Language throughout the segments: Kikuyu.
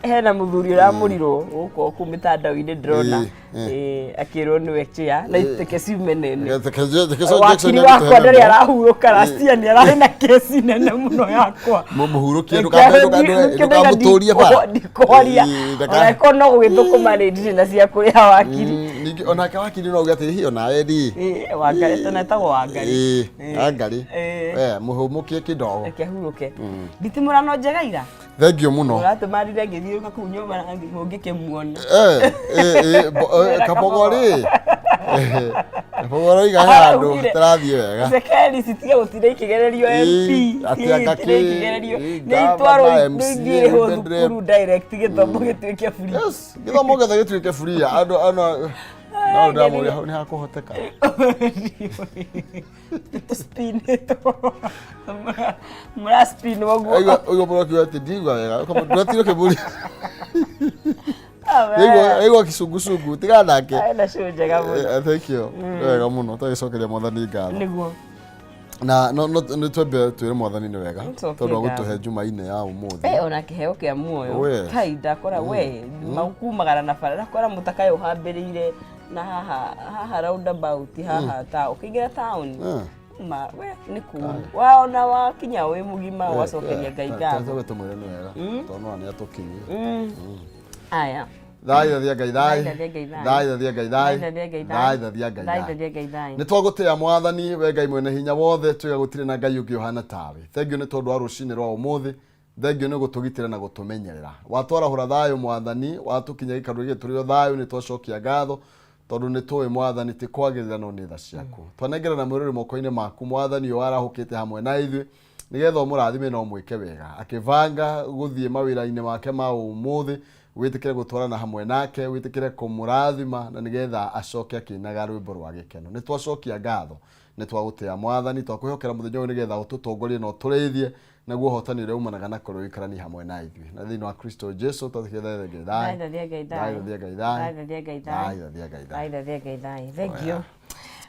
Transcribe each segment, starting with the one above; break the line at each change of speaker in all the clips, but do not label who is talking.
Hena mũthuri ũramũrirwo gũkũ kũu mĩtandao-inĩ ndĩrona. Akĩrwo nĩwe chair na iteke ciume nene. Wakiri wakwa ndarĩ arahurũka, last year nĩ ararĩ na kesi nene mũno yakwa.
Mũhurũkie, ndũkamũtũrie bara.
Ndikwaria. Ona no gũgĩthũkũma rĩ, ndirĩ na cia kũrĩha wakiri.
Ningĩ onake wakiri no uge atĩ hihi onawe rĩ.
Wangari tena etagwo Wangari.
Wangari. We mũhũmũkie kidogo.
Reke hurũke. Nditimũrano njega ira.
Thengiũ mũno.
Ũratũmarire ngĩthiũrũka kũu nyũmba na ngĩkĩmuona.
Kabogo rĩ. Kabogo roiga he handũ hatarathiĩ wega.
Cekeri citiga gũtinda ikĩgererio MP.
Atĩ anga
kĩ. Ikĩgererio. Nĩ itwarwo nĩ ithiĩrĩhwo thukuru direct gĩthomo gĩtuĩke free.
Yes, gĩthomo gĩothe gĩtuĩke free. Andũ ano no ndamũria hau nĩ hakũhoteka.
Tũspinĩtwo. Mũraspinwo guo.
Aigua ũguo mũno akiuga atĩ ndigua wega. Ndũratire ũkĩmũria. Aigua kicungucungu tiga nake.
Ena show njega mũno.
Thank you. Nĩ wega mũno twagĩcokeria mwathani ngatho.
Nĩguo.
Na no no nĩ twambe twĩre mwathani nĩ wega
Nĩtũcokie
tondũ wa
ngatho.
gũtũhe Jumaine ya ũmũthĩ.
Ona kĩheo kĩa muoyo.
We.
Kai ndakora we makumagara na bara ndakora mũtakayo ũhambĩrĩire na haha haha roundabout haha ta ũkĩingĩra town. Ma we nĩ kũũru waona wakinya wĩ mũgima wacokeria Ngai ngatho.
Twambe tũmwĩre nĩ wega tondũ no nĩ atũkinyia.
Aya.
Thai thathia Ngai thai.
Thai thathia Ngai thai.
Thai thathia Ngai thai.
Thai thathia Ngai thai.
Thai thathia Ngai
Thai
thai.
thathia Ngai thai.
Nĩ twagũtĩĩa mwathani we Ngai mwene hinya wothe tuiga gũtirĩ na Ngai ũngĩ ũhana tawe. Thengiũ nĩ tondũ wa rũcinĩ rwa ũmũthĩ. Thengiũ nĩ gũtũgitĩra na gũtũmenyerera. Watwarahũra thayũ mwathani, watũkinyia gĩikaro gĩkĩ tũrĩ o thayũ nĩ twacokia ngatho tondũ nĩ tũĩ mwathani ti kwagĩrĩra no nĩ tha ciaku. Twanengerana mwĩrĩ moko-inĩ maku mwathani ũyũ warahũkĩte hamwe na ithuĩ nĩgetha ũmũrathime na ũmwĩke wega. Akĩbanga gũthiĩ mawĩra-inĩ make ma ũmũthĩ, wĩtĩkĩre gũtwarana hamwe nake, wĩtĩkĩre kũmũrathima na nĩgetha acoke akĩinaga rwĩmbo rwa gĩkeno. Nĩ twacokia ngatho, nĩ twagũtĩa mwathani, twakũĩhokera mũthenya ũyũ nĩgetha ũtũtongorie na ũtũrĩithie naguo ũhotani ũrĩa umanaga na kũrĩ ũikaranie hamwe na ithuĩ. Na thĩinĩ wa Kristo Jesu twathiĩ Ngai
thai. Thai thathia Ngai
thai. Thai thathia Ngai thai.
Thai thathia Ngai thai.
Thai thathia Ngai thai.
Thai thathia Ngai thai. Thank you.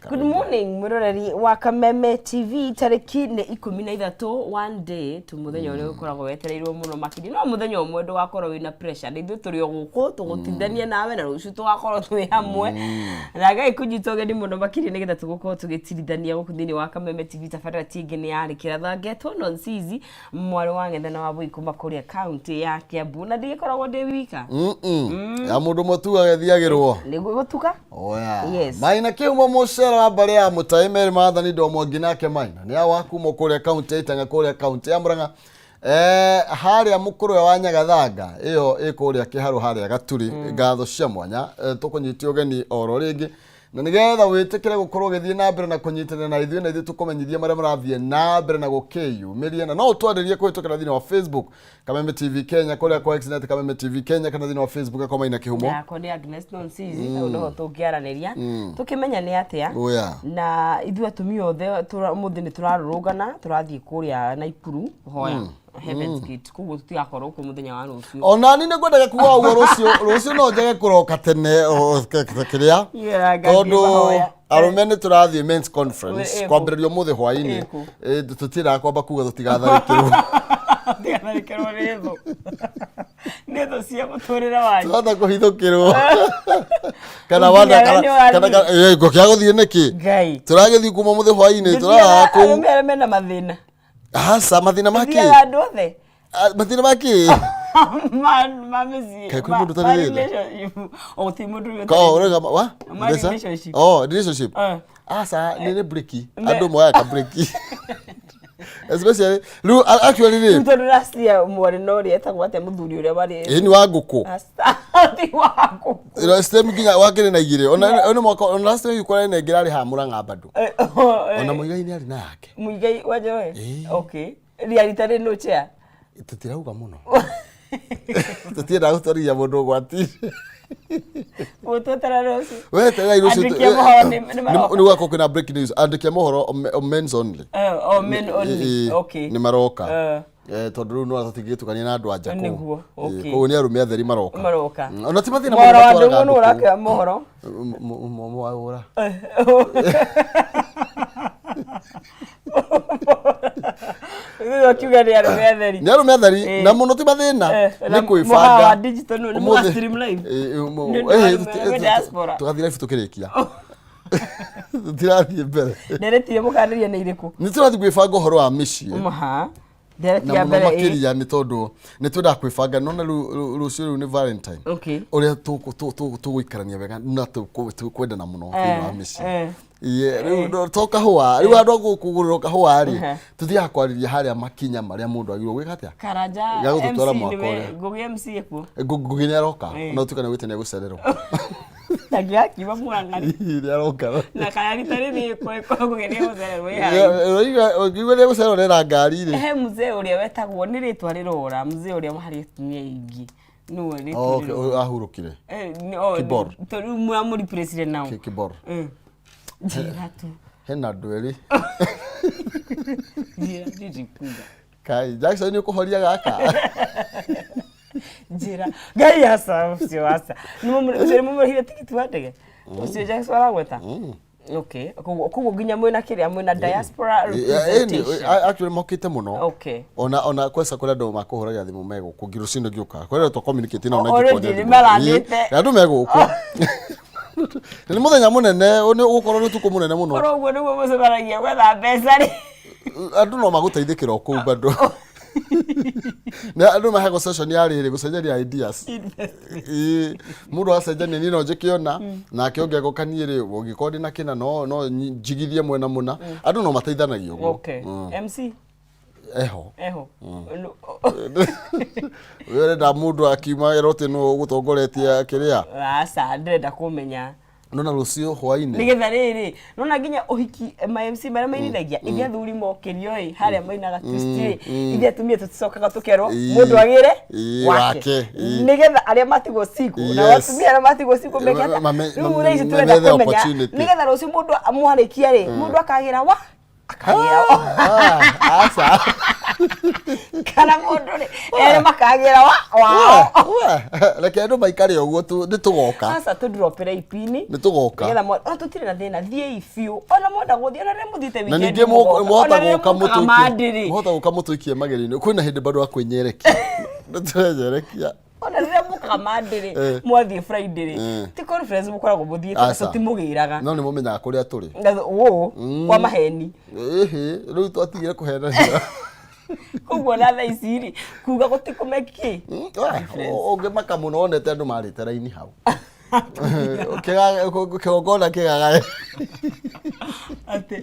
Good morning mwĩroreri wa Kameme TV, tarĩki nĩ 13, one day tu, mũthenya ũrĩa ũkoragwo wetereirwo mũno makĩria, no mũthenya ũmwe ndũgakorwo wĩna pressure, nĩ ithuĩ tũrĩ o gũkũ tũgũtindania nawe na rũciũ tũgakorwo twĩ hamwe na Ngai kũnyita ũgeni mũno makĩria nĩgetha tũgũkorwo tũgĩtirithania gũkũ thĩinĩ wa Kameme TV. Tabarĩra ti ĩngĩ nĩ yarĩ kĩrathangetwo Nonsizi mwarĩ wa ng'ethe na wa Bũi kuma kũrĩa kaunti ya Kiambu, na ndigĩkoragwo ndĩ wika.
Ya mũndũ ũmwe tu agĩthiagĩrwo.
Nĩguo gũtuka.
Oya.
Yes.
Maina kĩhumo mũcera wa mbarĩ ya mũtaĩ merĩ maathani ndomwangi nake Maina nĩ awa kuma kũrĩa kaunti ya Itang'a kũrĩa kaunti ya Murang'a, harĩa mũkũrwe wa Nyagathanga ĩyo ĩ kũrĩa kĩharũ harĩa Gaturi. Ngatho cia mwanya, tũkũnyitia ũgeni oro rĩngĩ na nĩgetha wĩtĩkĩre gũkorwo ũgĩthiĩ na mbere na kũnyitanĩra na ithuĩ na ithuĩ tũkũmenyithie marĩa marathiĩ na mbere na gũkĩyumĩria, na no ũtwarĩrie kũhĩtũkĩra thĩinĩ wa Facebook Kameme TV Kenya, kũrĩa kwa Xnet Kameme TV Kenya, kana thĩinĩ wa Facebook kwa Maina Kĩhumo.
Yakwa nĩ Agnes Nonsizi, hau noho tũngĩaranĩria tũkĩmenya nĩ atĩa.
Oya.
Na ithuĩ atumia othe ũmũthĩ nĩ tũrarũrũngana, tũrathiĩ kũrĩa Naikuru kũhoya Heaven's Gate, koguo tũtigakorwo kuo mũthenya wa rũciũ.
Onani nĩ ngwendaga kuga ũguo, rũciũ no njage kũroka tene kĩrĩa
Yeah, ngathiĩ
tondũ
mahoya.
Arũme nĩ tũrathiĩ men's conference
Ĩkũ.
kwambĩrĩria ũmũthĩ hwaĩ-inĩ.
Ĩkũ.
Tũtiendaga kwamba kuga tũtigatharĩkĩrwo.
Tigatharĩkĩrwo nĩ thũ, nĩ thũ cia mũtũrĩre wanyu.
Twahota kũhithũkĩrwo kana
Nginya
wanda
we
kana
nĩ ũrathiĩ.
kana ngũkĩaga gũthiĩ nĩkĩ?
Ngai.
Tũragĩthiĩ kuma ũmũthĩ hwaĩ-inĩ tũrarara kũu.
Arũme arĩa mena mathĩna.
Aca, mathĩna ma kĩ?
Thiaga andũ othe.
Ah, mathĩna ma kĩ?
Ma mĩciĩ.
Kaĩ kwĩ
ma-
mũndũ ũtarĩ
ma
thĩna?
relationship. O gũtirĩ mũndũ ũtarĩ
Ko,
thĩna.
ũrauga wa?
Ma
Mbeca?
relationship.
Oh, relationship. Aca, nĩ breki. Andũ moyaga ka breki. Especially, rĩu actually
Rĩu
rĩ,
tondũ last year mwarĩ na ũrĩa etagwo atĩa, mũthuri ũrĩa warĩ
ĩ nĩ wa ngũkũ.
Aca, ti wa ngũkũ.
Last time nginya wakĩrĩ na igĩrĩ. Ona mwaka ona last time kũrarĩ na ĩngĩ ĩrarĩ haha Mũrang'a bado. Ona Mũigai nĩ arĩ na yake.
Mũigai wa Njoroge?
Ĩĩ.
Okay. Riarita rĩ no chair.
Tũtirauga mũno. Tũtiendaga gũtwarithia mũndũ ũgwati.
Gũtwetera rũciũ.
We terera rũciũ.
Andĩki a mohoro nĩ maroka.
Nĩ gwakorwo kwĩna breaking news. Andĩki a mohoro o men's only.
Oh, men only.
Ĩĩ,
Okay.
nĩ maroka. Tondũ rĩu nĩ tũtingĩgĩtukania na andũ anja kũu.
Nĩguo, okay.
Koguo nĩ arũme atheri maroka.
Maroka.
Ona ti mathĩna
Mohoro wa
matwaraga
ndũng'ũ
andũ
nũ
kũu.
ũrakĩoya mohoro?
Mwaũra.
Rĩu akiuga nĩ arũme atheri.
Nĩ arũme atheri.
Eh.
Na mũno ti mathĩna.
Eh, na
nĩ
mũhawa wa
kwĩbanga
digital nĩ
Ũmũthĩ-
mũga stream live.
Eh, eh,
Nĩ ũndũ wa
eh,
arũme arĩa me diaspora.
tũgathiĩ live tũkĩrĩkia, tũtirathiĩ mbere.
Ndereti iria mũkanĩria nĩ irĩkũ?
Nĩ tũrathiĩ gwĩbanga ũhoro wa mĩciĩ.
Maha. Ndereti
Na
ya
mũno
mbere ĩ.
makĩria nĩ tondũ nĩ twendaga kwĩbanga nona rũciũ rĩu nĩ Valentine, ũrĩa tũgũikarania wega na tũkwendana mũno thĩinĩ wa mĩciĩ. Iye, rĩu to kahũa rĩu andũ a kũgũrĩrwo kahũa rĩ, tũthiaga kwarĩria harĩa makinya marĩa mũndũ agĩrĩirwo gwĩka atĩa.
Karanja.
Gagũtũtwara
MC
mwaka
nĩwe
ũrĩa.
Ngũgĩ MC ekuo.
Ngũgĩ nĩ aroka no tuĩka nĩ gwĩte nĩ egũcererwo.
Tangiakiuma Murang'a.
Nĩ aroka.
Na kana rita rĩrĩ Ngũgĩ nĩ egũcererwo ĩ haraihu.
Ũngiuga nĩ egũcererwo nĩ ngari rĩ.
He mzee ũrĩa wetagwo nĩ rĩtwa rĩrora, mzee ũrĩa harĩ atumia aingĩ nĩwe rĩtwa
Okay,
rĩrora.
ahurũkire.
Eh, oh,
Kibor.
Tondũ mũramũreplace nao.
Kibor.
Njĩra tu.
Hena andũ erĩ.
Njĩra ndĩrĩ kuga.
Kai Jackson nĩ ũkũhoria gaka.
Njĩra ngai aca, ũcio aca ũcio nĩ mũmũrĩhire tigiti wa ndege ũcio Jackson aragweta. Okay, koguo nginya mwĩna kĩrĩa mwĩna diaspora representation.
Actually mokĩte mũno. Ona kwesa kũrĩ andũ makũhũragira thimũ me gũkũ nginya rũcinĩ ngĩũka kũrĩ andũ twa nao na
Already
ngĩkuonia
nĩ
thimũ.
maranĩte.
Ĩĩ, andũ me gũkũ nĩ mũthenya mũnene, nĩ ũgũkorwo nĩ ũtukũ mũnene mũno.
Korwo ũguo nĩguo mũcemanagia gwetha mbeca rĩ.
Andũ no magũteithĩkĩra o kũu bado nĩ andũ maheagwo session ya rĩrĩ gũcenjania ideas. Ĩĩ, mũndũ acenjania niĩ no njĩke ona nake ũngĩ agoka niĩ rĩ ũngĩkorwo ndĩna kĩna no njigithie mwena mũna, andũ no mateithanagia ũguo.
MC
Eho.
Eho.
We ũrenda mũndũ akiuma erwo atĩ nũ ũgũtongoretie kĩrĩa?
Aca, ndĩrenda kũmenya.
Nona rũciũ hwainĩ.
Nĩgetha rĩrĩ nona nginya ũhiki ma MC marĩa mainithagia ithuĩ athuri mokĩrio ĩ harĩa mainaga twist ĩ, ithuĩ atumia tũticokaga tũkerwo mũndũ agĩre wake.
Wake, ĩĩ.
Nĩgetha arĩa matigwo single na atumia arĩa matigwo single meke atĩa? Rĩu thaa ici tũrenda
methe
kũmenya
opportunity.
nĩgetha rũciũ mũndũ amwarĩkia rĩ, mũndũ akagĩra wa akagĩra wa.
Ah, aca.
Kana mũndũ rĩ erĩ makagĩra wa wao.
We, reke andũ maikare ũguo tu nĩ tũgoka.
Aca, tũndropere ipini.
Nĩ tũgoka.
Nĩgetha ona tũtirĩ na thĩna, thiĩi biũ ona mwenda gũthiĩ, ona rĩrĩa mũthiĩte
Na
weekend
ningĩ
mũgoka, ona
mwahota
rĩrĩa
gũka
mũkaga
mũtũikie
mandĩrĩ.
Mwahota gũka mũtũikie magerio-inĩ kwĩna hĩndĩ bado wa kwĩnyerekia, nĩ tũrenyerekia.
Ona rĩrĩa mũkaga mandĩrĩ, mwathiĩ Friday rĩ, ti conference mũkoragwo mũthiĩte na
Aca.
tũtimũgĩraga.
No nĩ mũmenyaga kũrĩa tũrĩ.
Ũũ kwa maheni.
Ĩhĩ, rĩu twatigire kũhenania.
Koguo na thaa ici rĩ kuga gũtikũmeki.
Ũngĩmaka mũno wonete andũ marĩte raini hau kĩgongona kĩgagae.
Atĩ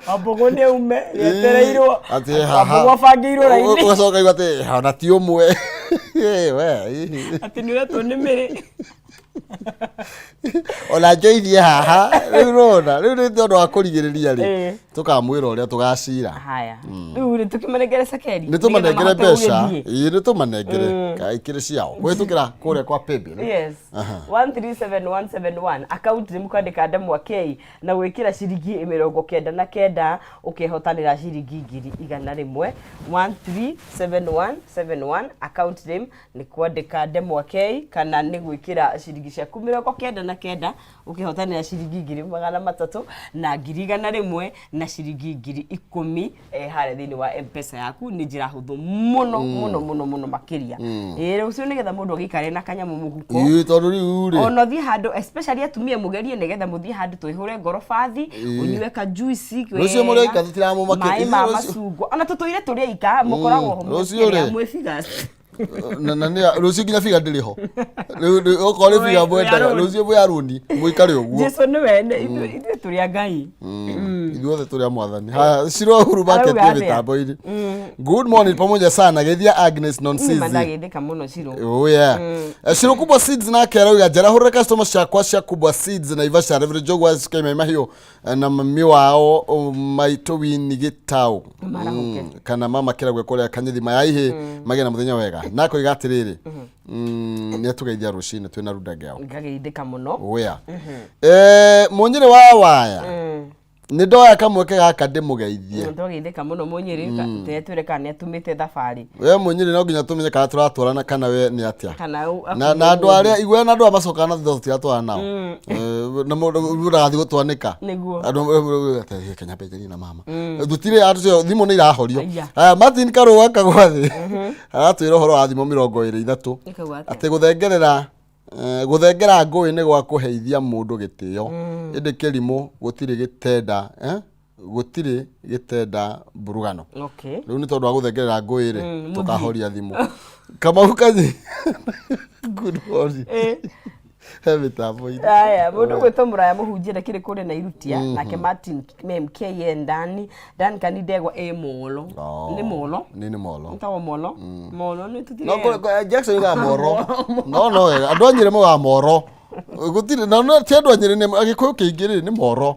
Wambũgũ nĩ aume etereirwo.
Atĩ haha
Wambũgũ abangĩirwo raini.
Ũgacoka igua atĩ ona ti ũmwe. Ĩ, we hihi.
Atĩ nĩ ũretwo nĩ mĩrĩ.
Ona njoithie haha rĩu rona rĩu nĩ tondũ wa kũrigĩrĩria rĩ, tũkamwĩra ũrĩa tũgacira.
Haya, rĩu rĩ tũkĩmanengere cekeri.
Nĩ tũmanengere mbeca, ĩĩ nĩ tũmanengere ikĩrĩ ciao kũhĩtũkĩra kũrĩa kwa paybill.
Yes. 137171 account nĩ mũkwandĩka ndemwa K na gwĩkĩra ciringi 99 ũkehotanĩra ciringi 100,000. 137171 account name nĩ kwandĩka ndemwa K kana nĩ gwĩkĩra ciringi ciaku 99 ũkehotanĩra ciringi 300,000 na 100,000 na ciringi 10,000 harĩa thĩinĩ wa M-Pesa yaku. Nĩ njĩra hũthũ mũno mũno mũno mũno makĩria. Ĩĩ, rũciũ nĩgetha mũndũ agĩikare na kanyamũ mũhuko.
Ĩĩ, tondũ rĩu rĩ
Ona ũthiĩ handũ, especially atumia, mũgerie nĩgetha mũthiĩ handũ twĩhũre ngoro bathi, ũnyue ka juice.
Rũciũ mũrĩ aika tũtiramũmakia.
Maĩ ma
Ithuĩ
macungwa, ona tũtũire tũrĩ aika mũkoragwo ho
Rũciũ rĩ.
mwĩ figures.
Na nĩ rũciũ nginya biga ndĩrĩ ho rĩu okorwo nĩ biga
Wĩ
mwendaga
arũni.
Rũciũ mwĩ arũni mũikare ũguo.
Jesu nĩwe ithuĩ tũrĩ a Ngai.
Ithuothe tũrĩ a mwathani. Haya, Shiro Uhuru Market.
Arauga atĩa?
Mĩtambo-inĩ, good morning pamoja sana, geithia Agnes Nonsizi.
Mandagĩthĩka mũno Ciro.
Oh yeah. Shiro Kubwa Seeds nake arauga njarahũrĩre customer ciakwa cia Kubwa Seeds na Naivasha, Reverend Jogwa SK Mai Mahiũ na mami wao maitũ Winnie Gĩtaũ.
Marahũke.
Kana mama kĩragwe kũrĩa Kanyithi Mayaihĩ magĩe na mũthenya wega na akoiga atĩrĩrĩ, nĩ atũgeithia rũcinĩ twĩna Ruda Girl.
Ngagĩithĩka mũno.
Oh yeah. Mũnyĩrĩ wa waya. Nĩ ndoya kamweke gaka ndĩmũgeithie.
Twageithĩka mũno Mũnyĩrĩ, twĩre kana nĩ atumĩte thabarĩ.
We Mũnyĩrĩ, no nginya tũmenye kana tũratwarana kana we nĩ atĩa.
Kana
na andũ arĩa igwe na andũ arĩa macokaga na thutha tũtiratwarana nao. Eh, na mũndũ ũrathiĩ gũtwanĩka.
Nĩguo.
Andũ Kenya mbenjeri na mama. Tũtirĩ andũ acio, thimũ nĩ irahorio.
Aya.
Aya, Martin Karũa Kagwathĩ aratwĩra ũhoro wa thimũ 23.
Ĩkauga atĩa?
Atĩ gũthengerera gũthengera ngũĩ nĩ gwa kũheithia mũndũ gĩtĩo, ĩndĩ kĩrimũ gũtirĩ gĩtenda, gũtirĩ gĩtenda mburugano. Rĩu nĩ tondũ wa gũthengerera ngũĩ rĩ, tũkahoria thimũ. Kamau Kanyi, good morning. He mĩtambo-inĩ.
Aya, mũndũ gwĩtwo Mũraya Mũhunjia ndakĩrĩ kũrĩa na irutia nake Martin MKN Dani Duncan Ndegwa ĩ Molo.
Oh.
Nĩ Molo.
Nĩ Molo.
Ĩtagwo Molo. Molo nĩ tũtirĩ.
No Jackson yugaga Moro. No no wega. Andũ a Nyĩrĩ maugaga Moro. Gũtirĩ na no ti andũ a Nyĩrĩ, nĩ Agĩkũyũ kĩingĩ rĩ, nĩ Moro.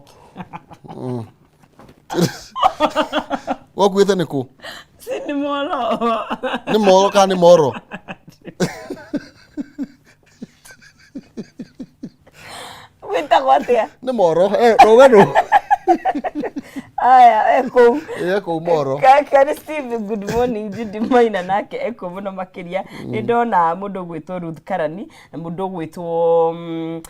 Wakuĩte nĩ kũ?
Si nĩ Molo.
Nĩ Moro kana nĩ Moro?
Wĩtagwo atĩa?
Nĩ Moro. Rũgano.
Aya, ekũu.
Ĩ kũu Moro.
Kari Steve, good morning. Judy Maina nake eko mũno makĩria. Nĩ ndona mũndũ ũgwĩtwo Ruth Karani na mũndũ ũgwĩtwo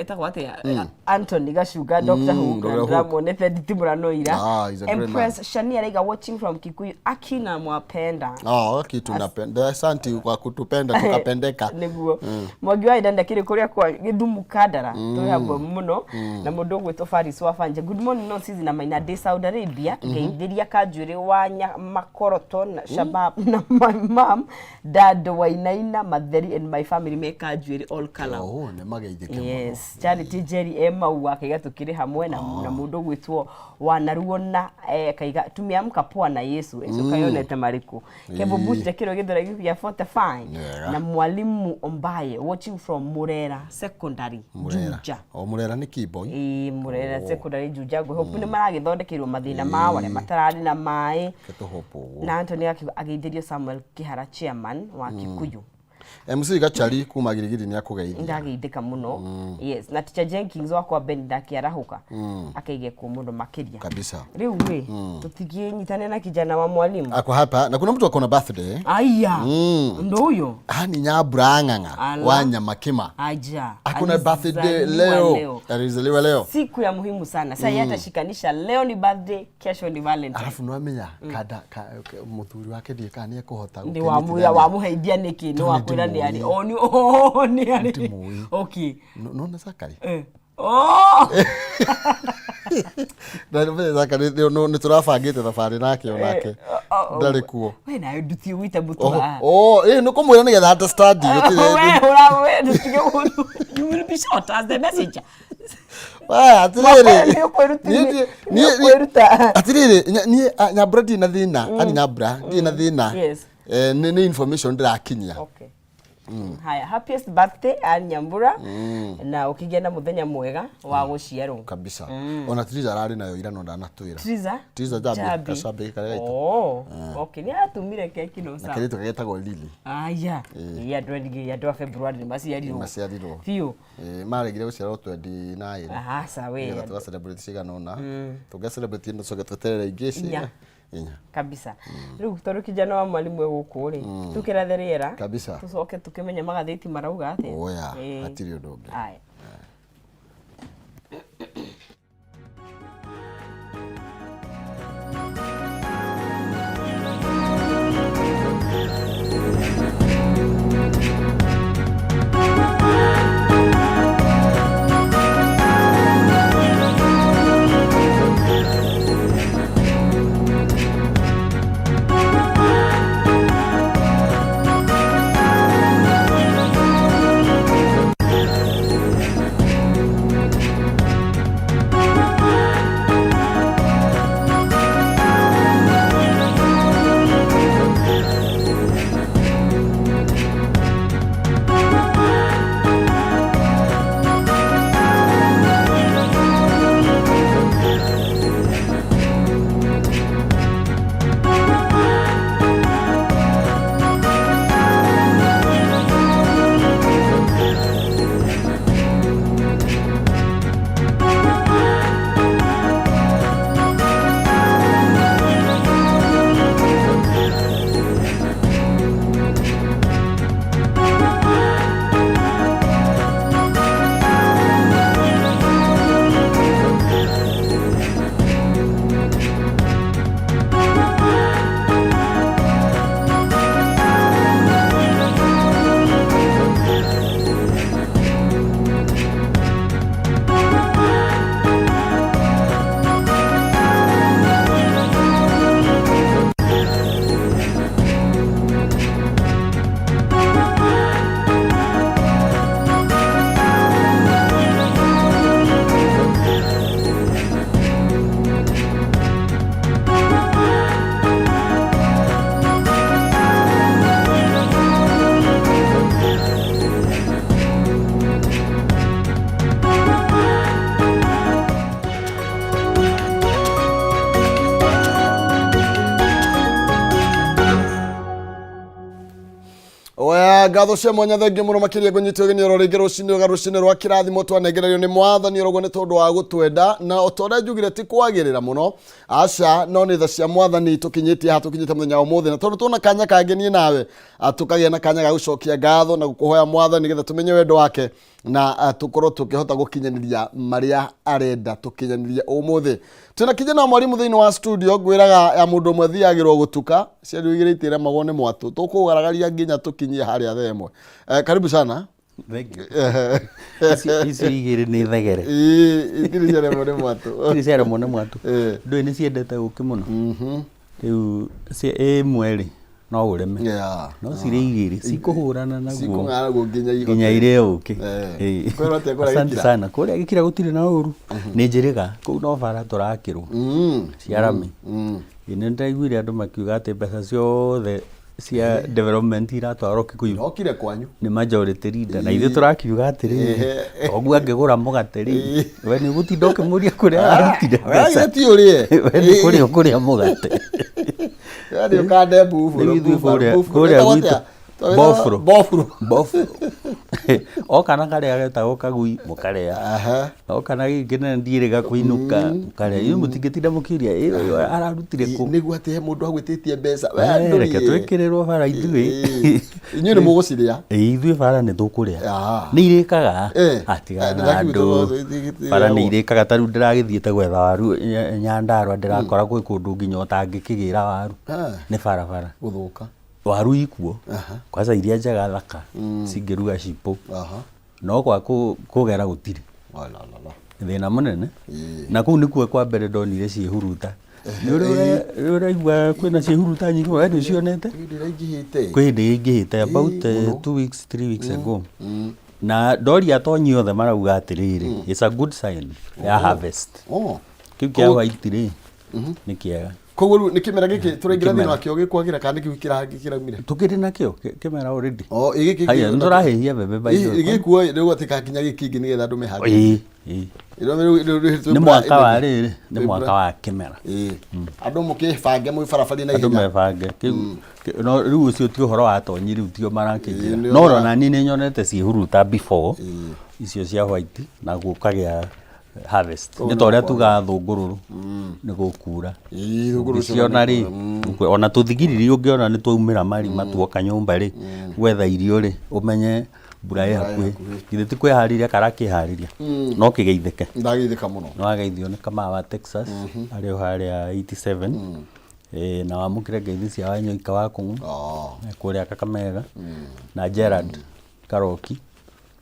etagwo atĩa, Anthony Gacunga, Dr. Hook.
Dr. Hook.
Ndĩramuonete nditimũrano ira.
Ah, he's a great man.
Empress Shani araiga watching from Kikuyu, akina mwapenda.
Ah, okay, tunapenda. Asante kwa kutupenda tukapendeka.
Nĩguo Mwangi wa Ida ndakĩrĩ kũrĩa kwa Gĩthumu Kandara, twĩ hamwe mũno na mũndũ ũgwĩtwo Faris wa Banja, good morning. No Sizi na Maina ndĩ Saudi Arabia, ngeithĩria Kanjuĩrĩ wa Makoroto na Shabab na my mom, dad Wainaina Matheri and my family me Kanjuĩrĩ all color.
Oh, nĩ mageithĩke mũno.
Yes, Charity Jerry e mau akaiga tukĩrĩ hamwe na mũndũ ũgwĩtwo Wanaruona, akaiga tumeamka poa na Yesu icio kayonete marĩkũ. Kevo Bush kĩro gĩthũra gĩa 45.
Wega.
Na mwalimu Ombaye watching from Murera Secondary.
Murera.
Juja.
O Murera nĩ Kiboi.
Ĩĩ, Murera Secondary Juja, ngwĩhope nĩ maragĩthondekeirwo mathĩna mao arĩa matararĩ na maĩ.
Ketũhope ũguo.
Na Anthony akiuga ageithĩrio Samuel Kĩhara, chairman wa Kikuyu.
MC Gachari kuma Girigiri nĩ akũgeithia.
Ndageithĩka mũno, yes. Na Teacher Jenkins wakwa Ben ndakĩarahũka akaige kuo mũno makĩria.
Kabisa.
Rĩu rĩ, tũtingĩnyitane na kijana wa mwalimu.
Ako hapa na kuna mtu akona birthday.
Aya, ndo huyo.
Hani Nyambura Ng'ang'a
Ala.
wa Nyamakima.
Aja.
Akona birthday
Alizaliwa
leo. Alizaliwa leo.
Siku ya muhimu sana sasa. Yeye atashikanisha leo ni birthday, kesho ni Valentine.
Alafu nĩwamenya kada mũthuri wake ndiĩ kana nĩ ekũhota
Nĩ wamuya wamuheithia nĩkĩ? Nĩ wakwĩra nĩ arĩ o nĩ o nĩ arĩ.
Ndimũĩ.
Okay.
Nona Zakari.
Oh.
Ndamenya Zakari nĩ tũrabangĩte thabarĩ nake onake ndarĩ kuo.
We nawe ndutie gwita
Oh,
mũtu.
oh, nĩ kũmwĩra nĩgetha understand gũtirĩ.
We ũra we ndutige you will be shot as the messenger.
Aya, atĩrĩrĩ.
Nĩ ũkwĩruta-
Niĩ
nĩ ũkwĩruta.
Atĩrĩrĩ, niĩ Nyambura ndirĩ na thĩna, ani Nyambura ndirĩ na thĩna.
Yes.
Nĩ information ndĩrakinyia.
Okay. Haya, happiest birthday Ann Nyambura na ũkĩgĩa na mũthenya mwega wa gũciarwo.
Kabisa. Ona Triza ararĩ nayo ira no ndanatwĩra.
Triza.
Triza Jambi, gacambĩ karĩa gaitũ.
Oh, okay, nĩ atumire keki no
Na
sawa.
kairĩtu getagwo Lily.
Aya, ĩ andũ erĩ, andũ a February nĩ maciarirwo.
Maciarirwo.
Biũ.
Maregire gũciarwo 29.
Aca we.
Nĩgetha tũga celebrate cigana ũna. Tũngĩ celebrate ĩno tũcoke tweterere ingĩ
Inya.
Inya.
Kabisa. Rĩu tondũ kijana wa mwalimu e gũkũ rĩ, tũkĩrathe rĩera.
Kabisa.
Tũcoke tũkĩmenye magathĩti marauga atĩa.
Oya,
Ĩ.
hatirĩ ũndũ ũngĩ.
Aya.
Oya ngatho cia mwanya, thengiũ mũno makĩria ngũnyite ũgeni oro rĩngĩ rũcinĩ rwa rũcinĩ rwa kĩrathimo twanengererio nĩ mwathani oroguo nĩ tondũ wa gũtwenda, na o ta ũrĩa njugire ti kwagĩrĩra mũno, aca, no nĩ tha cia mwathani tũkinyĩtie haha tũkinyĩte mũthenya wa ũmũthĩ, na tondũ tuona kanya kangĩ niĩ nawe tũkagĩa na kanya ga gũcokia ngatho na gũkũhoya mwathani nĩgetha tũmenye wendo wake na tũkorwo tũkĩhota gũkinyanĩria marĩa arenda tũkinyanĩrie. Ũmũthĩ twĩna kijana wa mwarimu thĩinĩ wa studio. Ngwĩraga ya mũndũ ũmwe thiagĩrwo gũtuka ciario igĩrĩ itiremagwo nĩ mwatũ, tũkũgaragaria nginya tũkinyie harĩa thaa ĩmwe. Karibu sana.
Thank you. Icio igĩrĩ nĩ thegere.
Ĩĩ, itirĩ ciaremwo nĩ mwatũ.
Itirĩ ciaremwo nĩ mwatũ. Ndũĩ nĩ ciendete ũkĩ mũno. Rĩu ĩmwe rĩ, no ũreme. No cirĩ igĩrĩ cikũhũrana naguo.
Cikũng'ana naguo nginya ihote.
Nginya irĩe ũkĩ.
Kwĩrwo atĩa kũrĩa
Asante
Gĩkira?
sana. Kũrĩa Gĩkira gũtirĩ na ũru. Nĩ njĩrĩga kũu no bara tũrakĩrwo cia rami. Ĩ, nĩ ndaiguire andũ makiuga atĩ mbeca ciothe cia development iratwarwo Kikuyu
Ndokire kwanyu.
Nĩ majority leader, na ithuĩ tũrakiuga atĩrĩrĩ, oguo angĩgũra mũgate rĩ, we nĩ ũgũtinda ũkĩmũria kũrĩa arutire mbeca?
Wee ti ũrĩe.
We nĩ kũrĩa ũkũrĩa mũgate.
We nĩ ũkande mbuburo.
Rĩu ithuĩ kũrĩa gwitũ bofuro.
Bofuro.
Bofuro oka na karĩa getagwo kagui mũkarĩa, oka na gĩkĩ kĩnene ndiĩrĩga kũinũka mũkarĩa. Inyuĩ mũtingĩtinda mũkĩũria, "Ĩ, ũyũ ararutire kũ?"
Nĩguo atĩ he mũndũ agwĩtĩtie mbeca. We
Eh, reke
ndũrĩe.
twĩkĩrĩrwo bara ithuĩ.
Inyuĩ nĩ mũgũcirĩa.
Ĩ, ithuĩ bara nĩ tũkũrĩa. Nĩ irĩkaga. Atigana na andũ. Bara nĩ irĩkaga. Ta rĩu ndĩragĩthiĩte gwetha waru Nyandarua, ndĩrakora gwĩ kũndũ nginya ũtangĩkĩgĩra waru. Nĩ barabara
gũthũka.
Waru ikuo kwanza iria njega thaka cingĩruga cipũ, no kwa kũgera gũtirĩ.
Walalala.
Thĩna mũnene. Na kũu nĩkuo kwa mbere ndonire ciĩhuruta. Nĩ ũraigua kwĩna ciĩhuruta nyingĩ, we nĩ ũcionete?
Hĩndĩ ĩrĩa ingĩhĩte.
Kwĩ hĩndĩ ĩingĩhĩte about 2 weeks, 3 weeks ago, na ndoria atonyi othe marauga atĩrĩrĩ, it's a good sign ya harvest. Kĩu kĩa white rĩ, nĩ kĩega.
Koguo rĩu nĩ kĩmera gĩkĩ tũraingĩra thĩinĩ
Kĩmera.
wakĩo gĩkwagĩra kana nĩ kĩu kĩraumire?
Tũkĩrĩ nakĩo kĩmera already.
O, ĩ gĩkĩ.
Haya, nĩ tũrahĩhia mbembe by the way.
Gĩkuo rĩu atĩ kakinya gĩkĩ nĩgetha andũ meharĩrie.
Ĩĩ. Nĩ mwaka wa rĩrĩ, nĩ mwaka wa kĩmera.
Ĩĩ. Andũ mũkĩbange mwĩbarabarie na
andũ
ihenya.
Mebange kĩu no rĩu ũcio ti ũhoro wa atonyi, rĩu tio marakĩnjĩra.
Ĩĩ, nĩ
no
ũhoro.
Ona niĩ nĩ nyonete ciĩhuruta before icio cia white na gũkagĩa harvest. Nĩ ta ũrĩa tugaga thũngũrũrũ nĩ gũkura.
Ĩĩ, thũngũrũrũ cio.
Ũngĩciona rĩ, ona tũthigiriri ũngĩona nĩ twaumĩra marima tuoka nyũmba rĩ gwetha irio rĩ, ũmenye mbura ĩ hakuhĩ. Githĩ ti kwĩharĩria karakĩharĩria no kĩgeithĩke?
Ndageithĩka mũno.
Nĩ wageithio nĩ Kamau wa Texas arĩ o harĩa 87. Na wamũkĩre ngeithi cia Wanyoika wa Kũng'u kũrĩa Kakamega, na Gerard Karoki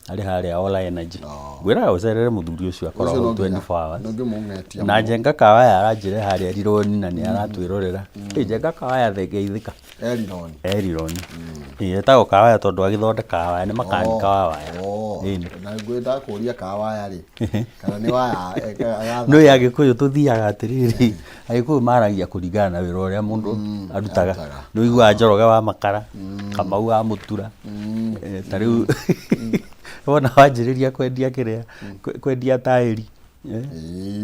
arĩ harĩa Ola Energy. Ngwĩraga ũcerere mũthuri ũcio, akoragwo
Ũcio no nginya.
24 hours.
No ngĩmũng'etia
Na
mũno.
Njenga Kawaya aranjĩre harĩa Rironi na nĩ aratwĩrorera. Ĩ, Njenga Kawaya thengeithĩka.
Erironi.
Erironi. Ĩ, etagwo Kawaya tondũ agĩthondekaga waya, nĩ makanika wa waya. Ĩni.
Na ngwenda kũria kawaya rĩ kana nĩ waya
Nĩ Agĩkũyũ tũthiaga atĩrĩrĩ, Agĩkũyũ maragia kũringana na wĩra ũrĩa mũndũ arutaga.
Arutaga.
Nĩ ũiguaga Njoroge wa makara, Kamau wa mũtura. Ta rĩu wona wanjĩrĩria kwendia kĩrĩa, kwendia taĩri,